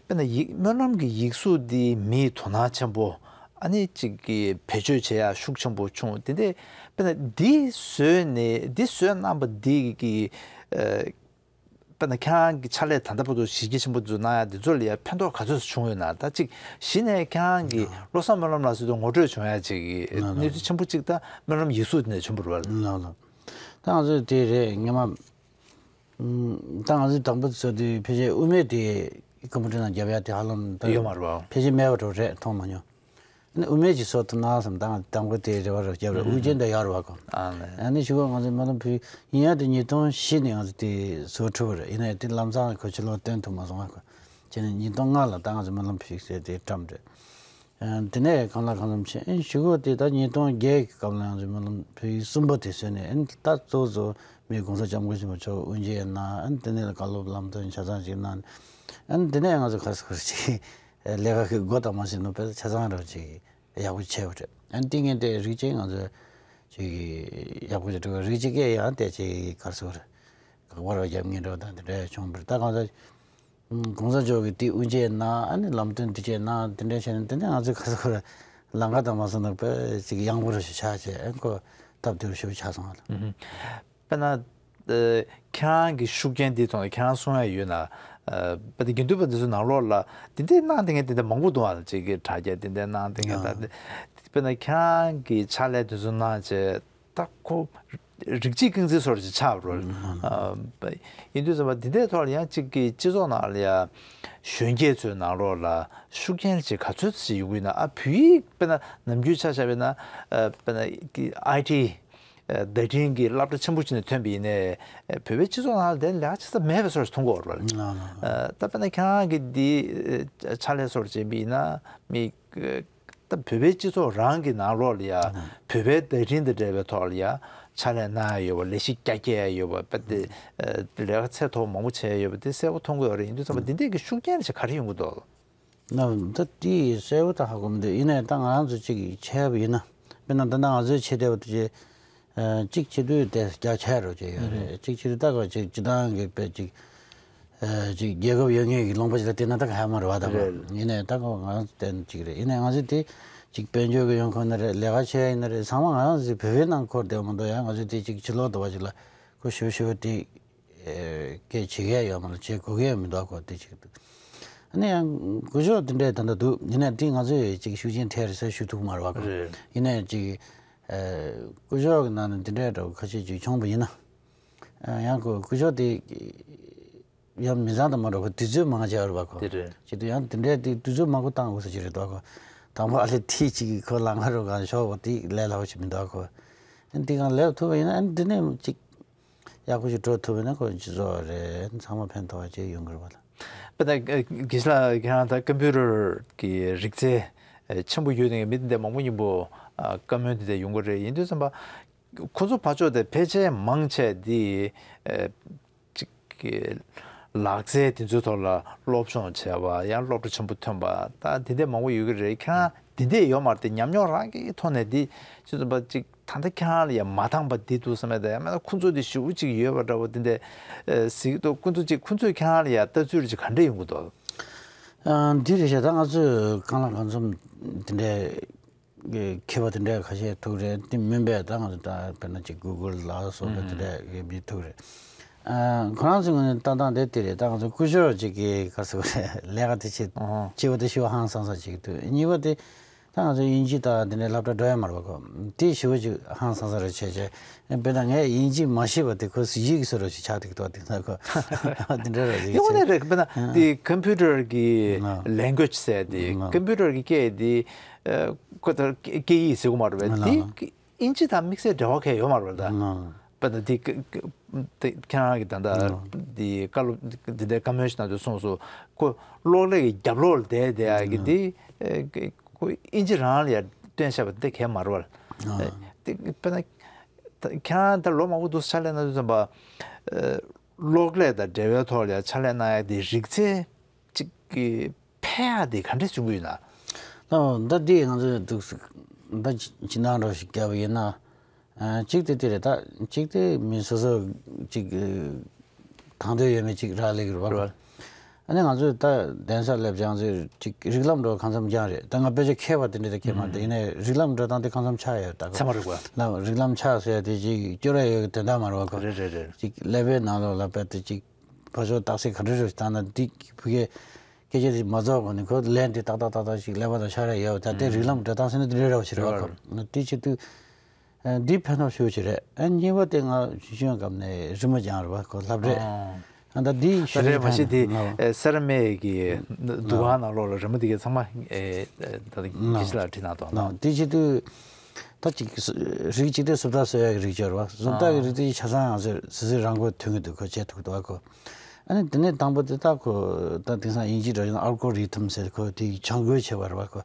དཔེར་ན་ཡིག་སྨོན་ལམ་གྱི་ཡིག་གཟུགས་འདི་མིའི་དོ་སྣང་ཆེན་པོ། ཨ་ནི་གཅིག་གིས་བེད་སྤྱོད་བྱེད་ཡག་ཤུགས་ཆེན་པོ་བྱུང་། དེ་འདྲས་དཔེར་ན་འདི་བཟོས་ནས་འདི་བཟོས་གནང་པ་འདི་གི་ཨ། དཔེར་ན་ཁྱེད་རང་གི་ཕྱག་ལས་ད་ལྟ་བར་དུ་གཞི་རྒྱ་ཆེན་པོ་འཛུགས་གནང་ཡག་འདི་ཚོ་ལ་ཡང་ཕན་ཐོགས་ག་ཚོད་ཅིག་བྱུང་ཡོད་ན། ད་གཅིག་གཞི་ནས་ཁྱེད་རང་གི་ལགས། བློ་བཟང་སྨོན་ལམ་ལགས་ཚོའི་ངོ་སྤྲོད་བྱུང་ཡག་ཅིག་གི་ལགས་ལགས། གནས་ཚུལ་ཆེན་པོ་གཅིག་ད་སྨོན་ལམ་ཡིག་གཟུགས་དེ་ནས་བྱུང་བ་རེད་བ། ལགས་ལགས། ད་ང་ཚོས་དེ་རེད་སྔོན་མ། ཨུམ། ད་ང་ཚོས་དང་པོ་བཟོ་དུས་ཕལ་ཆེར་དབུ་མེད་དེ་ཀམ་པུ་ཊར་ནང་རྒྱབ་ཡག་དེ་ཧ་ལམ་ད་ཡོད་མ་རེད་བ། ཕལ་ཆེར་མེད་པ་འདྲ་རེད། མཐོང་མ་མྱོང་། ཨ་ནི་དབུ་མེད་ཅིག་བཟོ་ཐུབ་ན་བསམ། ད་ང་དང་པོ་དེ་རེ་བ་རེ་བརྒྱབ་རེད། ཨུམ། དབུ་ཅན་དེ་ཡག་རེད་བ་གོ། ཨ་ནི། ཨ་ནི་གཞུག་གུ་ང་ཚོ་སྨོན་ལམ་ཕུལ་ཡིན་ཡང་དེ་ཉིས་སྟོང་བཞི་ནས་ང་ཚོ་དེ་བཟོ་ཐུབ་པ་རེད། ཡིན་ནའི་དེ་ལམ་སང་གོ་ཕྱི་ལོགས་སྟོན་ཐུབ་མ་སོང་བ་གོ། བྱས་ནས་ཉིས་སྟོང་ལྔ་ལ་ད་ང་ཚོ་སྨོན་ལམ་ཕུལ་ཟེར་དེ་བཀྲམ་རེད། ཨ། དེ་ནས་གང་ལ་གང་འཚམ་བྱས། ཨ་ནི་གཞུག་གུ་དེ་ད་ཉིས་སྟོང་བརྒྱད་ཀྱི་སྐབས་ལ་ང་ཚོ་སྨོན་ལམ་ཕུལ་གསུམ་པ་དེ་བཟོས་ནས། ཨ་ནི་ད་གཙོ་བོ་གཙོ་བོ་མི་གོང་ས་སྐྱབས་མགོན་ཆེན་པོ་མཆོག་དབུ་འབྱེད་གནང་། ཨ་ནི་དེ་ནས་བཀའ་སློབ་ལམ་སྟོན་ཆ་ཚང་ཅིག་གནང་། ཨ་ནི་དེ་ནས་ང་ཚོ་ག་ས་ག་ཅིག་ལས་ཀ་གི་སྒོ་དང་མ་ཕྱེ་ནོ་པས་ཆ་ཚང་རོགས་ཅིག་ཡག་པོ་བྱས་པ་རེད། ཨ་ནི་དེ་ངས་དེ་རིགས་ཅིག་ང་ཚོས་ཅིག་ཡག་པོ་ཅིག་འགྲོ་བའི་རིགས་ཅིག་གིས་ཡང་དེ་ཅིག་ག་རེ་ཟེར་དགོས་རེད། བར་བར་རྒྱབ་ངེས་འགྲོ་དང་དེ་འདྲ་བྱུང་བ་རེད། ད་གང་ཟག་གོང་ས་མཆོག་གིས་དེ་དབུ་འབྱེད་གནང་། ཨ་ནི་ལམ་སྟོན་དེ་བྱས་གནང་། དེ་འདྲ་བྱས་ནས་དེ་ནས་ང་ཚོས་ག་རེ་ཟེར་དགོས་རེད། ལམ་ཁ་དང་མ་སོང་ན་དཔེ་ཅིག་ཡངས་པོ་རུ་ཞིག་ཆགས་བྱས། ཨ་ནི་ཁོ་སྟབས་བདེ་པོ་ཞེ་པོ་ཆགས་སོང་བ་ལ། ཨུ་ཧུ། དཔེར་ན། ཨ། ཁྱེད་རང་གི་ཤུགས་རྐྱེན་འདི་ཐོག་ནས་ཁྱེད་རང་གསུང་ཡ་ཡོད་ན། ཨ། དཔེར་ན་དགེ་འདུན་པ་འདི་ཚོ་ནང་ལོགས་ལ་འདི་འདྲའི་གནང་བསྡད་མཁན་འདི་འདྲ་མང་པོ་འདུག་ཨ། ཅིག་གི་དྲ་རྒྱ་འདི་འདྲའི་གནང་བསྡད་མཁན། ད་ཨ། འདི་དཔེར་ན་ཁྱེད་རང་གི་ཕྱག་ལས་འདི་ཚོ་གནང་བྱས་ད་ཁོ་རིགས་གཅིག་རྐང་འཛིན་བཟོ་འདྲ་ཅིག་ཆགས་འགྲོ། ཨ། ཡིན་དུས་ཙམ་པ་འདི་འདྲའི་ཐོག་ལ་ཡང་གཅིག་གི་སྤྱི་ཚོགས་ནང་ལ་ཡ་གཞོན་སྐྱེས་ཚོའི་ནང་ལོགས་ལ་ཤུགས་རྐྱེན་ཅིག་ག་ཚོད་ཅིག་ཡོང་གི་ཡོད་ན། ཨ། བོད་ཡིག་དཔེར་ན་ནམ་རྒྱུན་ཆ་བཞག་པ་ཡིན་ན། ཨ། དཔེར་ན་གི་ཨའི་ཊི། ཨ། བརྡ་འཕྲིན་གྱི་སློབ་གྲྭ་ཆེན་པོ་ཅིག་ནས་ཐོན་པ་ཡིན་ནའི། ཨ། བོད་པའི་སྤྱི་ཚོགས་ནང་ལ་དེ་ལས་ཀ་བྱེད་ས་མེད་པའི་བཟོ་འདྲ་མཐོང་གི་ཡོད་རེད། ཨ། ད་དཔེར་ན་ཁྱེད་རང་གིས་འདི་ཕྱག་ལས་བཟོ་འདྲ་བྱེད་པ་ཡིན་ན། མི། ད་བོད་པའི་སྤྱི་ཚོགས་རང་གི་ནང་ལོགས་ལ་ཡ། ཨ། བོད་པའི་བརྡ་འཕྲིན་དང་འབྲེལ་བའི་ཐོག་ལ་ཡ་ཕྱག་ལས་གནང་ཡ་ཡོད་པ། ལས་གཞི་རྒྱ་སྐྱེད་ཡ་ཡོད་པ། དཔེ་དེ། ཨ། ལས་ཀ་ཚད་མཐོ་པོ་མང་པོ་བྱས་ཡ་ཡོད་པ་དེ་གསལ་པོ་མཐོང་གི་ཡོད་རེད། ཡིན་དུས་ཙམ་པ་འདི་འདྲས་ཀྱི་ཤུགས་རྐྱེན་ཞིག་ག་རེ་ཡོང་གི་འདུག། ན་ད་དེ་གསལ་པོ་ད་ཧ་གོ་མི་འདུག། ཡིན་ནའི་ད་ང་རང་ཚོ་གཅིག་བྱས་པ་ཡིན་ན། དཔེར་ན་ད་ལྟ་ང་ཚོའི་ཆེ་བསྟོད་པ་དེ་ཅིག་བྱེད་དུས་དེ་རྒྱ་ཆེ་རུ་བྱས་ཡོད་རེད། ཨུ་ཧུ། གཅིག་བྱེད་དུས་ད་ག་ཅིག་སྤྱི་བཏང་གི་དཔེ་ཅིག་ཨ། ཅིག་རྒྱལ་ཁབ་ཡོད་མཁན་གྱི་ལུང་པ་ཞིག་ལ་བལྟས་ན་ད་ག་ཧ་མ་རེད་བ། ད་ག་རེད། ཡིན་ནའི་ད་ག་ང་རང་ཚོ་བསྟན་ཅིག་རེད། ཡིན་ནའི་ང་ཚོ་དེ་ཅིག་དཔལ་འབྱོར་གྱི་ཡོང་ཁུངས་ཡིན་ན་རེད། ལས་ཀ་བྱེད་ཡ་ཡིན་ན་རེད། ཚང་མ་ང་རང་ཚོའི་བོད་པའི་ནང་འཁོར་བསྡད་མ་གཏོགས། ཡང་ང་ཚོ་དེ་ཅིག་ཕྱི་ལོགས་དུ་བ་ཅིག་ལ་ཁོ་ཞུ་ཞུ་དེ། ཨེ། སྐད་བྱེད་མཁན་ཡོད་མ་རེད། བྱེད་དགོས་མཁན་ཡང་མི་འདུག་གོ། དེ་ཅིག་འདུག། ཨ་ནི་ཡང་སྐུ་ཞབས་དེ་འདྲས་ད་ལྟ་འདུག། ཡིན་ནའི་དེ་ང་ཚོས་ཅིག་ཤུགས་རྐྱེན་ཐེབས་རེད་ཟེར་ཞུ་ཐུབ་མ་རེད་བ་གོ། རེད། ཡིན་ནའི་ཅིག། ཨེ། སྐུ་ཞབས་ཀྱི་ནང་ནས་དེ་འདྲས་འདྲ་བོ་ཁ་ཤས་ཅིག་བྱུང་བ་ཡིན་ན། ཨ། ཡང་ཁོ་སྐུ་ཞབས་དེ་ཡང་མི་ཚང་དུ་མ་འགྲོ་གོ། དུས་ཚོད་མང་ཆེ་བ་རེད་བ་གོ། དེ་རེད། བྱེད་དུས་ཡང་དེ་འདྲས་དེ་དུས་ཚོད་མང་པོ་བཏང་དགོས་ས་ཅིག་རེད་འདུག་གོ། དང་པོ་ཨ་ལེ་དེ་ཅིག་གིས་ཁོ་ལམ་ཁ་རུ་གང་ཤོག་བ་དེ་ལས་སླ་པོ་ཞིག་མི་འདུག་གོ། ཨ་ནི་དེ་གང་ལེབ་ཐུབ་པ་ཡིན་ན། ཨ་ནི་འདི་ནས་ཅིག་ཡག་པོ་ཞིག་འགྲོ་ཐུབ་པ་ཡིན་ན་ཁོ་སྤྱི་ཚོགས་རེད། ཚང་མ་ཕན་ཐོགས་པ་ཅིག་ཡོང་གི་རེད་བ་ལ། དཔེར་ན་དགེ་བཤེས་ལགས་ཁྱེད་རང་ད་ཀམ་པུ་ཊར་གྱི་རིག་རྩལ་ཆེན་པོ་ཡོད་ནས་མི་དེ་འདྲ་མང་པོ་མཉམ་པོ་བཀའ་མོལ་དེ་འདྲ་ཡོང་གི་རེད། ཡིན་དུས་ཙམ་པ་ཁོ་ཚོ་ཕར་ཕྱོགས་དེ་ཕལ་ཆེར་མང་ཆེ་དེ་ཅིག་གི་ལག་རྩལ་དེ་ཚོའི་ཐོག་ལ་སློབ་སྦྱོང་བྱས་པ། ཡང་སློབ་གྲྭ་ཆེན་པོ་ཐོན་པ། ད་དེ་འདྲ་མང་པོ་ཡོད་ཀྱི་རེད། ཁྱེད་རང་དེ་འདྲས་ཡོད་མ་རེད་དེ། ཉམས་མྱོང་རང་གི་ཐོག་ནས་འདི་ཅི་ཙམ་པ་ཅིག་ད་ལྟ་ཁྱེད་རང་ལ་ཡང་མ་འདང་པ་འདི་འདུག་བསམ་ཡ་དང་། ཡང་མིན་ན་ཁོང་ཚོ་འདི་ཞེ་པོ་ཅིག་ཡོད་པ་འདྲ་བོ་དེ་འདྲས་གཟིགས་འདུག། ཁོང་ཚོ་ཅིག་ཁོང་ཚོས་ཁྱེད་རང་ལ་ཡང་ལྟ་ཚུལ་ཅིག་ག་འདྲས་ཡོང་གི་འདུག། ཨ། འདི་རེད་ཤག། ད་ང་ཚོས་གང་ལ་གང་འཚམ་དེ་འདྲས་མཁས་པ་དེ་འདྲས་ཁ་ཤས་ཐུག་རེད། དེ་མིན་པའི་ད་ང་ཚོ་ད་དཔེར་ན་ཅིག་གུ་གུལ་ལ་སོགས་པའི་དེ་འདྲས་མི་ཐུག་རེད། ཨ། ཁོ་རང་ཚོའི་ངོས་ནས་ལྟ་སྟངས་དེ་དེ་རེད། ད་ང་ཚོ་སྐུ་ཞབས་ཅིག་གིས་ག་རེ་ཟེར་དགོས་རེད། ལས་ཀ་དེ་བྱེད། ཨོ། བྱེད་པ་དེ་ཞེ་པོ་ཧང་སང་ས་ཅིག་འདུག། གཉིས་པ་དེ་ད་ང་ཚོ་དབྱིན་ཇི་དང་དེ་འདྲའི་སློབ་གྲྭ་འགྲོ་ཡ་མ་རེད་པ་ཁོ། དེ་ཞེ་པོ་ཅིག་ཧང་སང་ས་རེད་བྱས་བྱས། དཔེར་ན་ངས་དབྱིན་ཇི་མ་ཤེས་པ་དེ་ཁོ་གཟི་བརྗིད་ཀྱི་བཟོ་འདྲ་ཞིག་ཆགས་འདུག་ཏོ། དེ་ཚོ་ཁོ་དེ་འདྲ་རེད་ཟེར་གྱི་དངོས་གནས་རེད། དཔེར་ན་དེ་ཀམ་པུ་ཊར་གྱི་ལེང་གུ་ཨེཇ་ཟེར་དེ། ཀམ་པུ་ཊར་གྱི་སྐད་དེ། ཨ། ཁོ་ད་སྐད་ཡིག་ཟེར་གྱི་མ་རེད་པས། དེ་དབྱིན་ཇི་དང་དམིགས་བསལ་འབྲེལ་བ་གང་ཡང་ཡོད་མ་རེད་པ། ད་དཔེར་ན་དེ་ཁྱེད་རང་གིས་ད་ལྟ་དེ་བཀའ་སློབ་དེ་འདྲའི་བཀའ་མོལ་ཞིག་གནང་དུས་གསུངས་སོང་། ཁོ་གློག་ཀླད་ཀྱི་རྒྱབ་ལོགས་ལ་བསྡད་བསྡད་ཡག་གི་དེ། ཁོ་དབྱིན་ཇི་རང་ལ་ཡར་སྟོན་བྱས་པ་དེ་གང་ཡང་མ་རེད་པ། དེ་དཔེར་ན་ད་ཁྱེད་རང་ད་ལོ་མང་པོ་འདུག་ཕྱག་ལས་གནང་དུས་ཙམ་པ། ཨ། གློག་ཀླད་དང་འབྲེལ་བའི་ཐོག་ལ་ཡང་ཕྱག་ལས་གནང་ཡ་དེ་རིག་རྩལ་གཅིག་གི་འཕེལ་ཡག་དེ་ག་འདྲས་བྱུང་གི་ཡོད་ན། ཨོ་ད་འདི་ང་ཚོས་འདུག་ཟེར། ད་ཅི་ཅི་འདྲ་འདྲ་ཞིག་བརྒྱབ་པ་ཡིན་ན། ཨ་གཅིག་དེ་དེ་རེད། ད་གཅིག་དེ་མི་སོ་སོ་གཅིག་དང་དོད་ཡོད་མེད་ཅིག་རག་ལས་ཀྱི་རེད་བ། རེད་བ། ཨ་ནི་ང་ཚོས་ད་གདན་ས་སླེབས་ཀྱང་ཚོས་ཅིག་རིགས་ལམ་འགྲོ་གང་འཚམ་ཀྱང་རེད། ད་ང་དཔེ་ཆ་མཁས་པ་དེ་འདྲ་དེ་མཁས་མ་རེད། ཡིན་ནའི་རིགས་ལམ་འགྲོ་སྟངས་དེ་གང་འཚམ་ཆགས་ཡོད། ད་ག་ཚང་མ་རིག་པ། ལ་རིགས་ལམ་ཆགས་ཟེར་དེ་ཅིག་སྐྱོ་ར་ཡོད་དོན་དག་མ་རེད་བ་ཁོ། རེད་རེད་རེད། ཅིག་ཀླད་པའི་ནང་ལོགས་ལ་དཔེ་དེ་ཅིག་ཕར་ཕྱོགས་རྟགས་གསལ་ག་འདྲ་རེད་བཏང་ན་འདི་ཕ་གིའི་སྐད་ཆ་དེ་མ་རྫོགས་གོང་ནས་ཁོ་ལན་དེ་ཏག་ཏག་ཏག་ཏག་ཅིག་ཀླད་པ་དང་ཤར་ཡ་ཡོད། ད་དེ་རིགས་ལམ་འགྲོ་སྟངས་ཟེར་ན་དེ་འདྲ་རེད་བ་ཞིག་རེད་བ་ཁོ། དེ་བྱེད་དུས། ཨ་འདི་ཕན་ཐོགས་ཤུགས་ཆེ་རེད། ཨ་གཉིས་པ་དེ་ང་ཞུ་ཞུ་སྐབས་ནས་རི་མོ་སྦྱང་རེད་བ་ཁོ་ལྷབ་རེད། ཨ་ད་འདི་ད་ཞུ་རེད་མ་གཞི་དེ་ཕན་ཨ་སེ་ར་མིག་གི་འདུ་ཁང་ནང་ལོགས་ལ་རི་མོ་དེ་གའི་ཚང་མ་ཨེ་ད་དགེ་བཤེས་ལགས་བྲིས་གནང་འདུག་ན། དེ་བྱེད་དུས་ད་ཅིག་རིགས་གཅིག་དེ་སུབ་རྟགས་སོ་ཡ་གི་རིགས་ཆོར་བ་སུབ་རྟགས་གི་རིགས་དེ་ཆ་ཚང་ང་ཚོས་སི་སི་རང་མགོ་ཐོན་གི་འདུག་ཁོ་བྱེད་ཐུབ་འདུག་བ་ཁོ། ཨ་ནི་དེ་ནས་དང་པོ་དེ་ད་ཁོ་ད་དེང་སང་དབྱིན་ཇི་འདྲ་ཡིན་ན་ཨལ་གོ་རི་ཐམ་ཟེར་ཁོ་དེ་བྱ་འགུལ་བྱེད་པ་རེད་བ་ཁོ།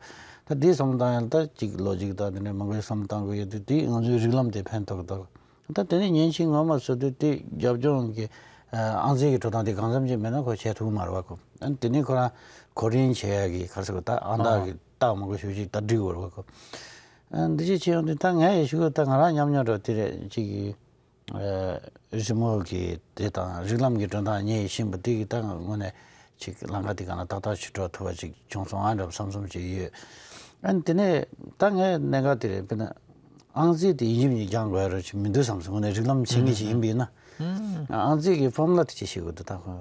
ད་དེའི་བསམ་བློ་བཏང་ཡང་ད་ཅིག་ལོ་ཅིག་ད་དེ་འདྲའི་མང་པོའི་བསམ་བློ་བཏང་དགོས་ཡོད་དུས་དེ་ང་ཚོའི་རིགས་ལམ་དེ་ཕན་ཐོགས་འདུག་ད་དེ་ནས་ཉིན་གཅིག་ངོ་མ་བཟོ་དུས་དེ་རྒྱབ་ལྗོངས་ཀྱི་ཨང་རྩིས་ཀྱི་འགྲོ་སྟངས་དེ་གང་འཚམ་ཅིག་མེད་ན་ཁོ་བྱེད་ཐུབ་མ་རེད་བ་ཁོ། ཨ་ནི་དེ་ནས་ཁོ་རང་གོ་རིན་བྱེད་ཡ་གི་ག་རེ་ཟེར་དགོས་ད་ཨང་རྟགས་ཀྱི་རྟགས་མང་པོ་ཞེ་པོ་ཅིག་ད་སྒྲིག་དགོས་རེད་བ་ཁོ། ཨ་འདི་ཅིག་བྱེད་ཡོང་དུས་ད་ངས་ཡ་ཞུ་གི་ད་ང་རང་ཉམས་མྱོང་འདྲ་བོ་དེ་རེད་ཅིག་གི། ཨ་རི་མོ་གི་དེ་དང་རིགས་ལམ་གྱི་འགྲོ་སྟངས་ངས་ཤེས་པ་དེ་གི་ད་དངོས་གནས་ཅིག་ལམ་ཁ་དེ་ག་ན་ཏག་ཏག་ཞིག་འགྲོ་ཐུབ་པ་ཅིག་བྱུང་སོང་ཨ་འདྲ་བསམ་བསམ་ཅིག་ཡོད། ཨ་ནི་དེ་ནས་ད་ངས་གནད་འགག་དེ་རེད། དཔེར་ན་ཨང་རྩིས་དེ་ཡིན་གཅིག་མིན་གཅིག་སྦྱང་དགོས་ཡ་རོ་ཅིག་མི་འདུག་བསམ་སོང་། དངོས་གནས་རིགས་ལམ་ཆེ་ངེས་ཅིག་ཡིན་པ་ཡིན་ན། ཨང་རྩིས་ཀྱི་ཕོར་མུ་ལ་དེ་ཅིག་ཤེས་དགོས་འདུག་ད་ཁོ་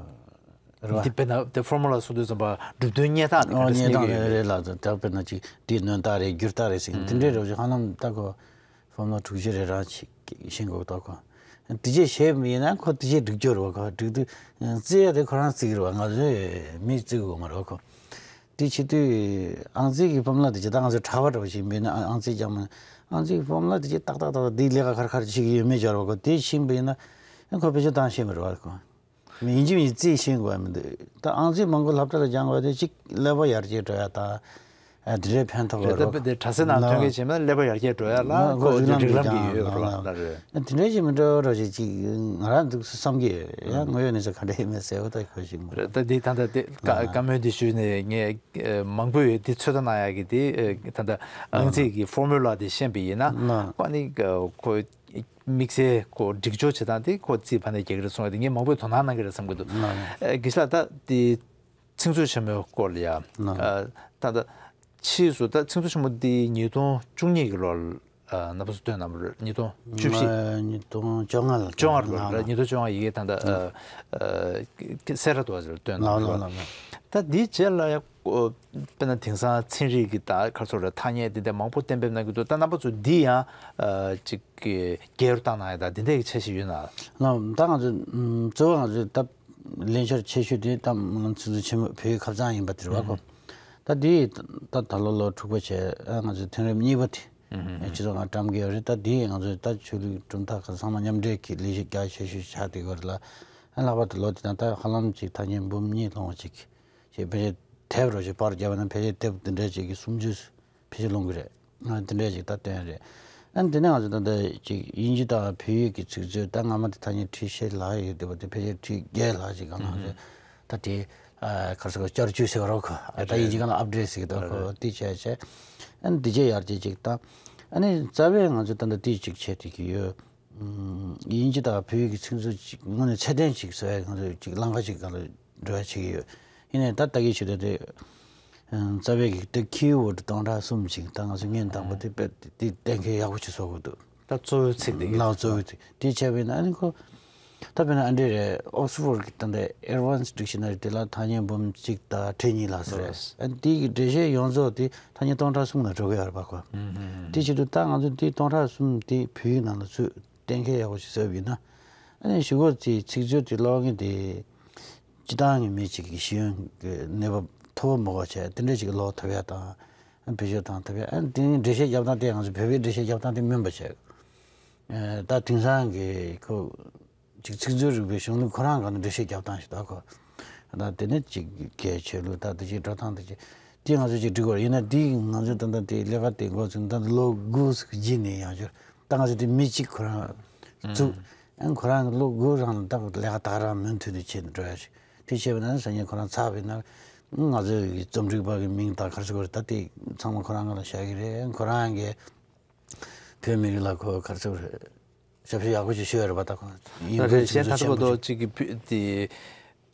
རེད་བ། འདི་དཔེར་ན་དེ་ཕོར་མུ་ལ་སོགས་དུས་ཙམ་པ་གྲུབ་དོན་རྙེད་སྟངས་དེ་ཨོ་ག་འདྲ་རྙེད་སྟངས་སྙེད་ཀྱི་རེད་ཡོད། རེད་ལ་ད་དཔེར་ན་ཅིག་དེའི་སྣོན་རྟགས་རེད་བསྒྱུར་རྟགས་རེད་ཟེར་གྱི་དེ་འདྲའི་རོ་ཅིག་ཧ་ལམ་ད་ཁོ། ཕོར་མུ་ལ་དྲུག་ཅུ་རེ་རང་ཅིག་ཤེས་དགོས་འདུག་གོ། དེ་རྗེས་ཤེས་མི་ཡིན་ན་ཁོ་དེ་རྗེས་སྒྲིག་རྒྱུ་རེད་བ་གོ། སྒྲིག་དུས་རྩིས་ཡ་དེ་ཁོ་རང་རྩིས་ཀྱི་རེད་བ། ང་ཚོས་མིས་རྩིས་དགོས་མ་རེད་བ་གོ། དེ་བྱེད་དུས་ཨང་རྩིས་ཀྱི་ཕོར་མུ་ལ་དེ་ཇི་ལྟར་ང་ཚོས་གྲྭ་པ་འདྲ་བོ་ཞིག་ཡིན་པས་ན་ཨང་རྩིས་རྐྱང་མ་ཨང་རྩིས་ཀྱི་ཕོར་མུ་ལ་དེ་ཇི་ཏག་ཏག་ཏག་ཏག་དེའི་ལས་ཀ་ཁར་ཁར་ཅིག་ཡོད་མེད་སྦྱར་བ་གོ། དེ་ཤེས་པ་ཡིན་ན་ཁོ་བེད་སྤྱོད་བཏང་ཤེས་མི་རེད་བ་གོ། མི་ཡིན་གཅིག་མིན་གཅིག་རྩིས་ཤེས་དགོས་ཡ་མི་འདུག་ད་ཨང་རྩིས་མང་པོ་སློབ་གྲྭ་ལ་སྦྱང་དགོས་དེ་གཅིག་ཀླད་པ་ཡར་རྒྱས་འགྲོ་ཡ་དང་། ཨ་དེ་འདྲའི་ཕན་ཐོགས་རེད་རོགས། ད་དེ་གྲྭ་སའི་ནང་ཐོན་མཁན་བྱས་ན་ཀླད་པ་ཡར་རྒྱས་འགྲོ་ཡ་ལ་ལ་ཁོ་ཁོ་ཚོའི་རིགས་ལམ་གྱི་ཡོད་རོགས་ལ་ལ་རེད། དེ་འདྲའི་ཞིག་མི་འགྲོ་རོགས་ཞིག་ཅིག་ང་རང་འདུག་བསམ་གྱི་ཡོད། ཡང་དངོས་ཡོད་གནས་ཚུལ་ག་འདྲ་ཡིན་མིན་གསལ་པོ་ད་གོ་ཞིག་མ་རེད། ད་འདི་ད་ལྟ་དེ་བཀའ་བཀའ་མོལ་འདི་ཞུས་ནས་ངས་མང་པོས་འདི་ཚོད་ལྟ་གནང་ཡ་གི་དེ་ད་ལྟ་ཨང་རྩིས་ཀྱི་ཕོར་མུ་ལ་དེ་ཤེས་པ་ཡིན་ན་ཁོ་ནི་ཁོ། དམིགས་བསལ་ཁོ་སྒྲིག་སྦྱོར་བྱེད་སྟངས་དེ་ཁོ་རྩིས་ཕ་ནས་རྒྱག་གི་རེད་གསུངས་ཏེ་ངས་མང་པོས་དོ་སྣང་གནང་གི་རེད་བསམ་གྱི་འདུག་ཨ་དགེ་བཤེས་ལགས་ད་དེ་ཚིག་མཛོད་ཆེན་མོའི་སྐོར་ལ་ཡ་ཨ་ད་ད་ཕྱིས་སུ་ད་ཚིག་མཛོད་ཆེན་མོ་འདི་ཉིས་སྟོང་བཅུ་གཉིས་ཀྱི་ལོར་ཨ་ན་བ་སུ་བཏོན་གནང་བ་རེད། ཉིས་སྟོང་བཅུ་བཞི། ཉིས་སྟོང་བཅོ་ལྔ་ལ་བཅོ་ལྔ་ལོར་རེད། ཉིས་སྟོང་བཅོ་ལྔ་ཡི་གེ་ད་ད་ཨ་ཨ་སེ་ར་དོ་ཟེར་བཏོན་གནང་བ་རེད། ད་འདིའི་རྗེས་ལ་ཡ། ཨོ། དཔེར་ན་དེང་སང་ཚན་རིག་གི་ད་ག་རེ་ཟེར་རེད། ཐ་སྙད་འདི་འདྲ་མང་པོ་གཏན་འབེབས་གནང་གི་འདུག་ད་རྣམ་པ་ཚོ་འདི་ཡང་ཨ་ཅིག་གི་རྒྱལ་རུ་བཏང་གནང་ཡ་ད་འདི་འདྲ་གི་འཆར་གཞི་ཡོད་ན། ལགས་ད་ང་ཚོ་ཨམ་གཙོ་བོ་ང་ཚོས་ད་ལས་འཆར་ཆེ་ཤོས་དེ་ད་སྨོན་ལམ་ཚིག་མཛོད་ཆེན་མོ་བོད་ཡིག་ཁ་བྱང་ཡིན་པ་དེ་རེད་བ་ཁོ། ད་འདི་ད་ད་ལོ་ལོ་དྲུག་པ་བྱས་ཨ་ང་ཚོའི་ཐེངས་རིམ་གཉིས་པ་དེ་ཨ་སྤྱི་ཚོགས་ནང་བཀྲམ་གི་ཡོད་རེད། ད་འདི་ང་ཚོས་ད་ཆོས་ལུགས་གྲུབ་མཐའ་ཁག་ཚང་མ་མཉམ་འབྲེལ་གྱི་ལས་གཞི་རྒྱ་ཆེ་ཤོས་ཆགས་བསྡད་ཡོད་རེད་ལ། ཨ་ལྷག་པར་དུ་ལོ་དེ་དང་ད་ཧ་ལམ་ཅིག་ཐ་སྙད་འབུམ་གཉིས་སློང་བ་ཅིག་ཞེས་ཕལ་ཆེར་དེབ་རོ་ཞེས་པར་བརྒྱབ་པ་ན་ཕལ་ཆེར་དེབ་འདི་འདྲ་ཅིག་གི་སུམ་ཅུ་ཕལ་ཆེར་ལོངས་ཀྱི་རེད། ཨ་འདི་འདྲ་ཅིག་ད་བཏོན་རེད། ཨ་འདི་ནས་ང་ཚོ་ད་ལྟ་ཅིག་དབྱིན་ཇི་དང་བོད་ཡིག་གི་ཚིག་མཛོད་ད་སྔ་མ་དེ་ཐ་སྙད་ཁྲི་ཕྱེད་ལྷག་ཡོད་བསྡད་པ་དེ་ཕལ་ཆེར་ཁྲི་བརྒྱད་ལྷག་ཅིག་གང་ལྷག་ཅིག་ད་དེ་ཨ་ག་རེ་ཟེར་བསྐྱར་བཅོས་ཟེར་བ་རོགས་ཨ་ད་དབྱིན་ཇི་སྒང་ལ་ཨབ་ཌེ་ཊི་ཟེར་གི་འདུག་ཁོ་དེ་བྱས་བྱས་ཨ་འདི་བྱས་ཡར་རྒྱས་ཅིག་དང་ཨ་ནི་རྩ་བའི་ང་ཚོ་ད་ལྟ་དེ་ཅིག་བྱས་བསྡད་ཀྱི་ཡོད། དབྱིན་ཇི་དང་བོད་ཡིག་གི་ཚིག་མཛོད་ཅིག་དངོས་གནས་ཚད་ལྡན་ཅིག་བཟོ་ཡ་ང་ཚོས་ཅིག་ལམ་ཁ་ཅིག་སྒང་ལ་འགྲོ་ཡ་བྱེད་ཀྱི་ཡོད། ཡིན་ནའི་ད་ལྟ་གི་ཆེད་དུ་དེ་རྩ་བའི་གི་དེ་ཁི་ཝོར་ཌི་སྟོང་ཕྲག་གསུམ་ཅིག་ད་ང་ཚོ་སྔོན་དང་པོ་དེ་དཔེ་དེ་གཏན་འཁེལ་ཡག་པོ་ཅིག་བཟོ་དགོས་འདུག་ད་གཙོ་བོའི་ཚིག་དེ་ལག་གཙོ་བོའི་ཚིག་དེ་བྱས་པ་ཡིན་ན་ཨ་ནི་ཁོ་ད་དཔེར་ན་ཨ་འདྲེ་རེད། ཨོག་སི་ཕོར་གི་ད་ལྟ་ཨེ་ཌི་ཝན་སི་ཌིག་ཤི་ན་རི་དེ་ལ་ཐ་སྙད་འབུམ་གཅིག་དང་ཁྲི་གཉིས་ལྷག་ཙམ་རེད། ཨ་དེ་གི་འགྲེལ་བཤད་ཡོངས་རྫོགས་དེ་ཐ་སྙད་སྟོང་ཕྲག་གསུམ་ལ་འགྲོ་གི་ཡོད་རེད་པ་ཁོ། དེ་བྱེད་དུས་ད་ང་ཚོ་དེ་སྟོང་ཕྲག་གསུམ་དེ་བོད་ཡིག་ནང་ལ་ཚུད། གཏན་འཁེལ་ཡག་པོ་ཞིག་བཟོས་པ་ཡིན་ན། ཨ་ནི་གཞུག་གུ་དེ་ཚིག་མཛོད་དེ་ཀློག་མཁན་དེ་སྤྱི་བཏང་གི་མི་གཅིག་གི་ཤེས་ཡོན་གྱི་གནས་བབ་མཐོ་པོ་མི་དགོས་བྱས་དེ་འདྲ་ཅིག་ཀློག་ཐུབ་ཡ་དང་། ཨ་བེད་སྤྱོད་བཏང་ཐུབ་ཡ། ཨ་ནི་དེ་ནི་འགྲེལ་བཤད་རྒྱབ་སྟངས་དེ་ང་ཚོ་བོད་པའི་འགྲེལ་བཤད་རྒྱབ་སྟངས་དེ་སྨན་པ་བྱས། ཨ་ད་དེང་སང་གི་ཁོ་ཅིག་ཚིག་མཛོད་རིག་པའི་གཞུང་ལུགས་ཁོ་རང་སྒང་ནས་འགྲེལ་བཤད་རྒྱབ་སྟངས་ཤིག་ད་ཁོ། ད་དེ་ནི་ཅིག་གལ་ཆེ་ལུགས་ད་དེ་ཅིག་འགྲོ་སྟངས་དེ་ཅིག་དེ་ང་ཚོ་ཅིག་འགྲིག་གི་རེད། ཡིན་ན་དེ་ང་ཚོ་ད་ལྟ་དེ་ལས་ཀ་དེ་འགོ་ཚུགས་ད་ལོ་དགུ་ཅིག་རྗེས་ནས་ཡང་བསྐྱར། ད་ང་ཚོ་དེ་མི་གཅིག་ཁོ་རང་བཙུགས། ཨང་ཁོ་རང་གི་ལོ་དགུ་རང་ལ་ད་ལས་ཀ་ད་ག་རང་མུ་མཐུད་དུ་བྱེད་འགྲོ་ཡ་ཞིག་དེ་བྱས་པ་ན་སང་ཉིན་ཁོ་རང་ཚར་བས་ན་ ང་ཚོའི་རྩོམ་སྒྲིག་པ་གི་མིང་དང་ག་རེ་ཟེར་དགོས་རེད། ད་དེ་ཚང་མ་ཁོ་རང་ང་ལ་བཞག་གི་རེད། ཁོ་རང་གིས་བོད་མི་རིགས་ལ་ཁོ་ག་རེ་ཟེར་དགོས་རེད། ཞབས་ཞུ་ཡག་པོ་ཞིག་ཞུས་ཡོད་རེད་པ། ད་ཁོ་ཡིན་ད་རེད། གཞན་ད་ལྟ་བར་དུ་གཅིག་གི་བོད་དེ་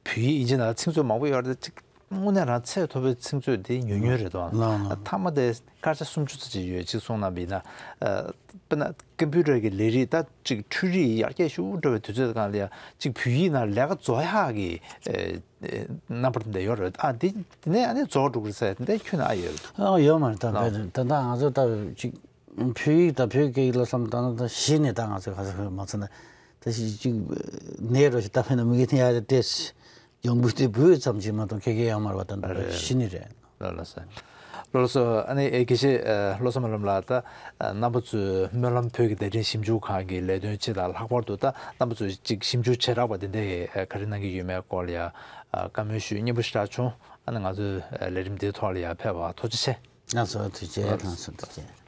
བོད་ཡིག་ཡིན་གཅིག་ན་ཚིག་མཛོད་མང་པོ་ཡོད་རེད། གཅིག་དངོས་གནས་རང་ཚད་མཐོ་པོའི་ཚིག་མཛོད་དེ་ཉུང་ཉུང་རེད་དོ། ལགས་ལགས། མཐའ་མ་དེ་སྐར་ཆ་སུམ་ཅུ་ཙམ་ཅིག་ཡོད་ཅིག་གསུངས་གནང་བ་ཡིན་ན། ཨ། དཔེར་ན་ཀམ་པུ་ཊར་གྱི་ལས་རིགས་ད་ཅིག་འཕྲུལ་རིག་ཡར་རྒྱས་ཤུགས་འགྲོ་བའི་དུས་ཚོད་སྒང་ལ་ཡ་ཅིག་བོད་ཡིག་ནང་ལས་ཀ་རྫོགས་ཡག་གི་ཨེ་ཨེ་རྣམ་པ་དེ་འདྲ་ཡོད་རེད། ཨ་འདི་འདི་ནས་ཨ་ནི་རྫོགས་འགྲོ་གི་རེད་ཟེར་དེ་འདྲ་ཁྱོན་ནས་ཨ་ཡོད། ཨ་ཡོད་མ་རེད། ད་ལགས། དཔེ་ད་ལྟ་ང་ཚོ་ད་ཅིག་བོད་ཡིག་དང་བོད་སྐད་ཡིག་ལ་བསམ་བཏང་ན་ད་གཞི་ནས་ད་ང་ཚོ་ག་ཚོད་མ་ཚོད་ན་ད་ཞིག་ཅིག་ནས་རོ་ཞིག་ད་དཔེར་ན་མི་གི་ནས་ཡ་ཏེས་ཡོང་བུ་དེ་བུ་ཙམ་ཅིག་མ་གཏོགས་ཁེ་ཁེ་ཡོད་མ་རེད་པ། ད་ད་རེད། གཞི་ནས་རེད། ལགས་ལགས་སོ། ལགས་སོ། ཨ་ནི་ཨེ་དགེ་བཤེས་ཨ་བློ་བཟང་སྨོན་ལམ་ལགས། ད་ཨ་རྣམ་པ་ཚོས་སྨོན་ལམ་བོད་ཀྱི་བརྡ་འཕྲིན་ཞིབ་འཇུག་ཁང་གི་ལས་དོན་སྤྱི་དང་ལྷག་པར་དུ་ད་རྣམ་པ་ཚོས་ཅིག་ཞིབ་འཇུག་བྱེ་བྲག་པ་དེ་འདྲ་ཨ་ག་རེ་གནང་གི་ཡོད་མེད་སྐོར་ལ་ཡ་ཨ་བཀའ་མོལ་ཞུས། སྙན་པོ་ཞེ་དྲག་བྱུང་། ཨ་ནི་ང་ཚོའི་ཨ་ལས་རིམ་འདིའི་ཐོག་ལ་ཡ་ཕེབས་པར་ཐུགས་རྗེ་ཆེ། ལགས་སོ། ཐུགས་རྗེ་ཆེ། ལགས་སོ། ཐུགས་རྗེ་ཆེ།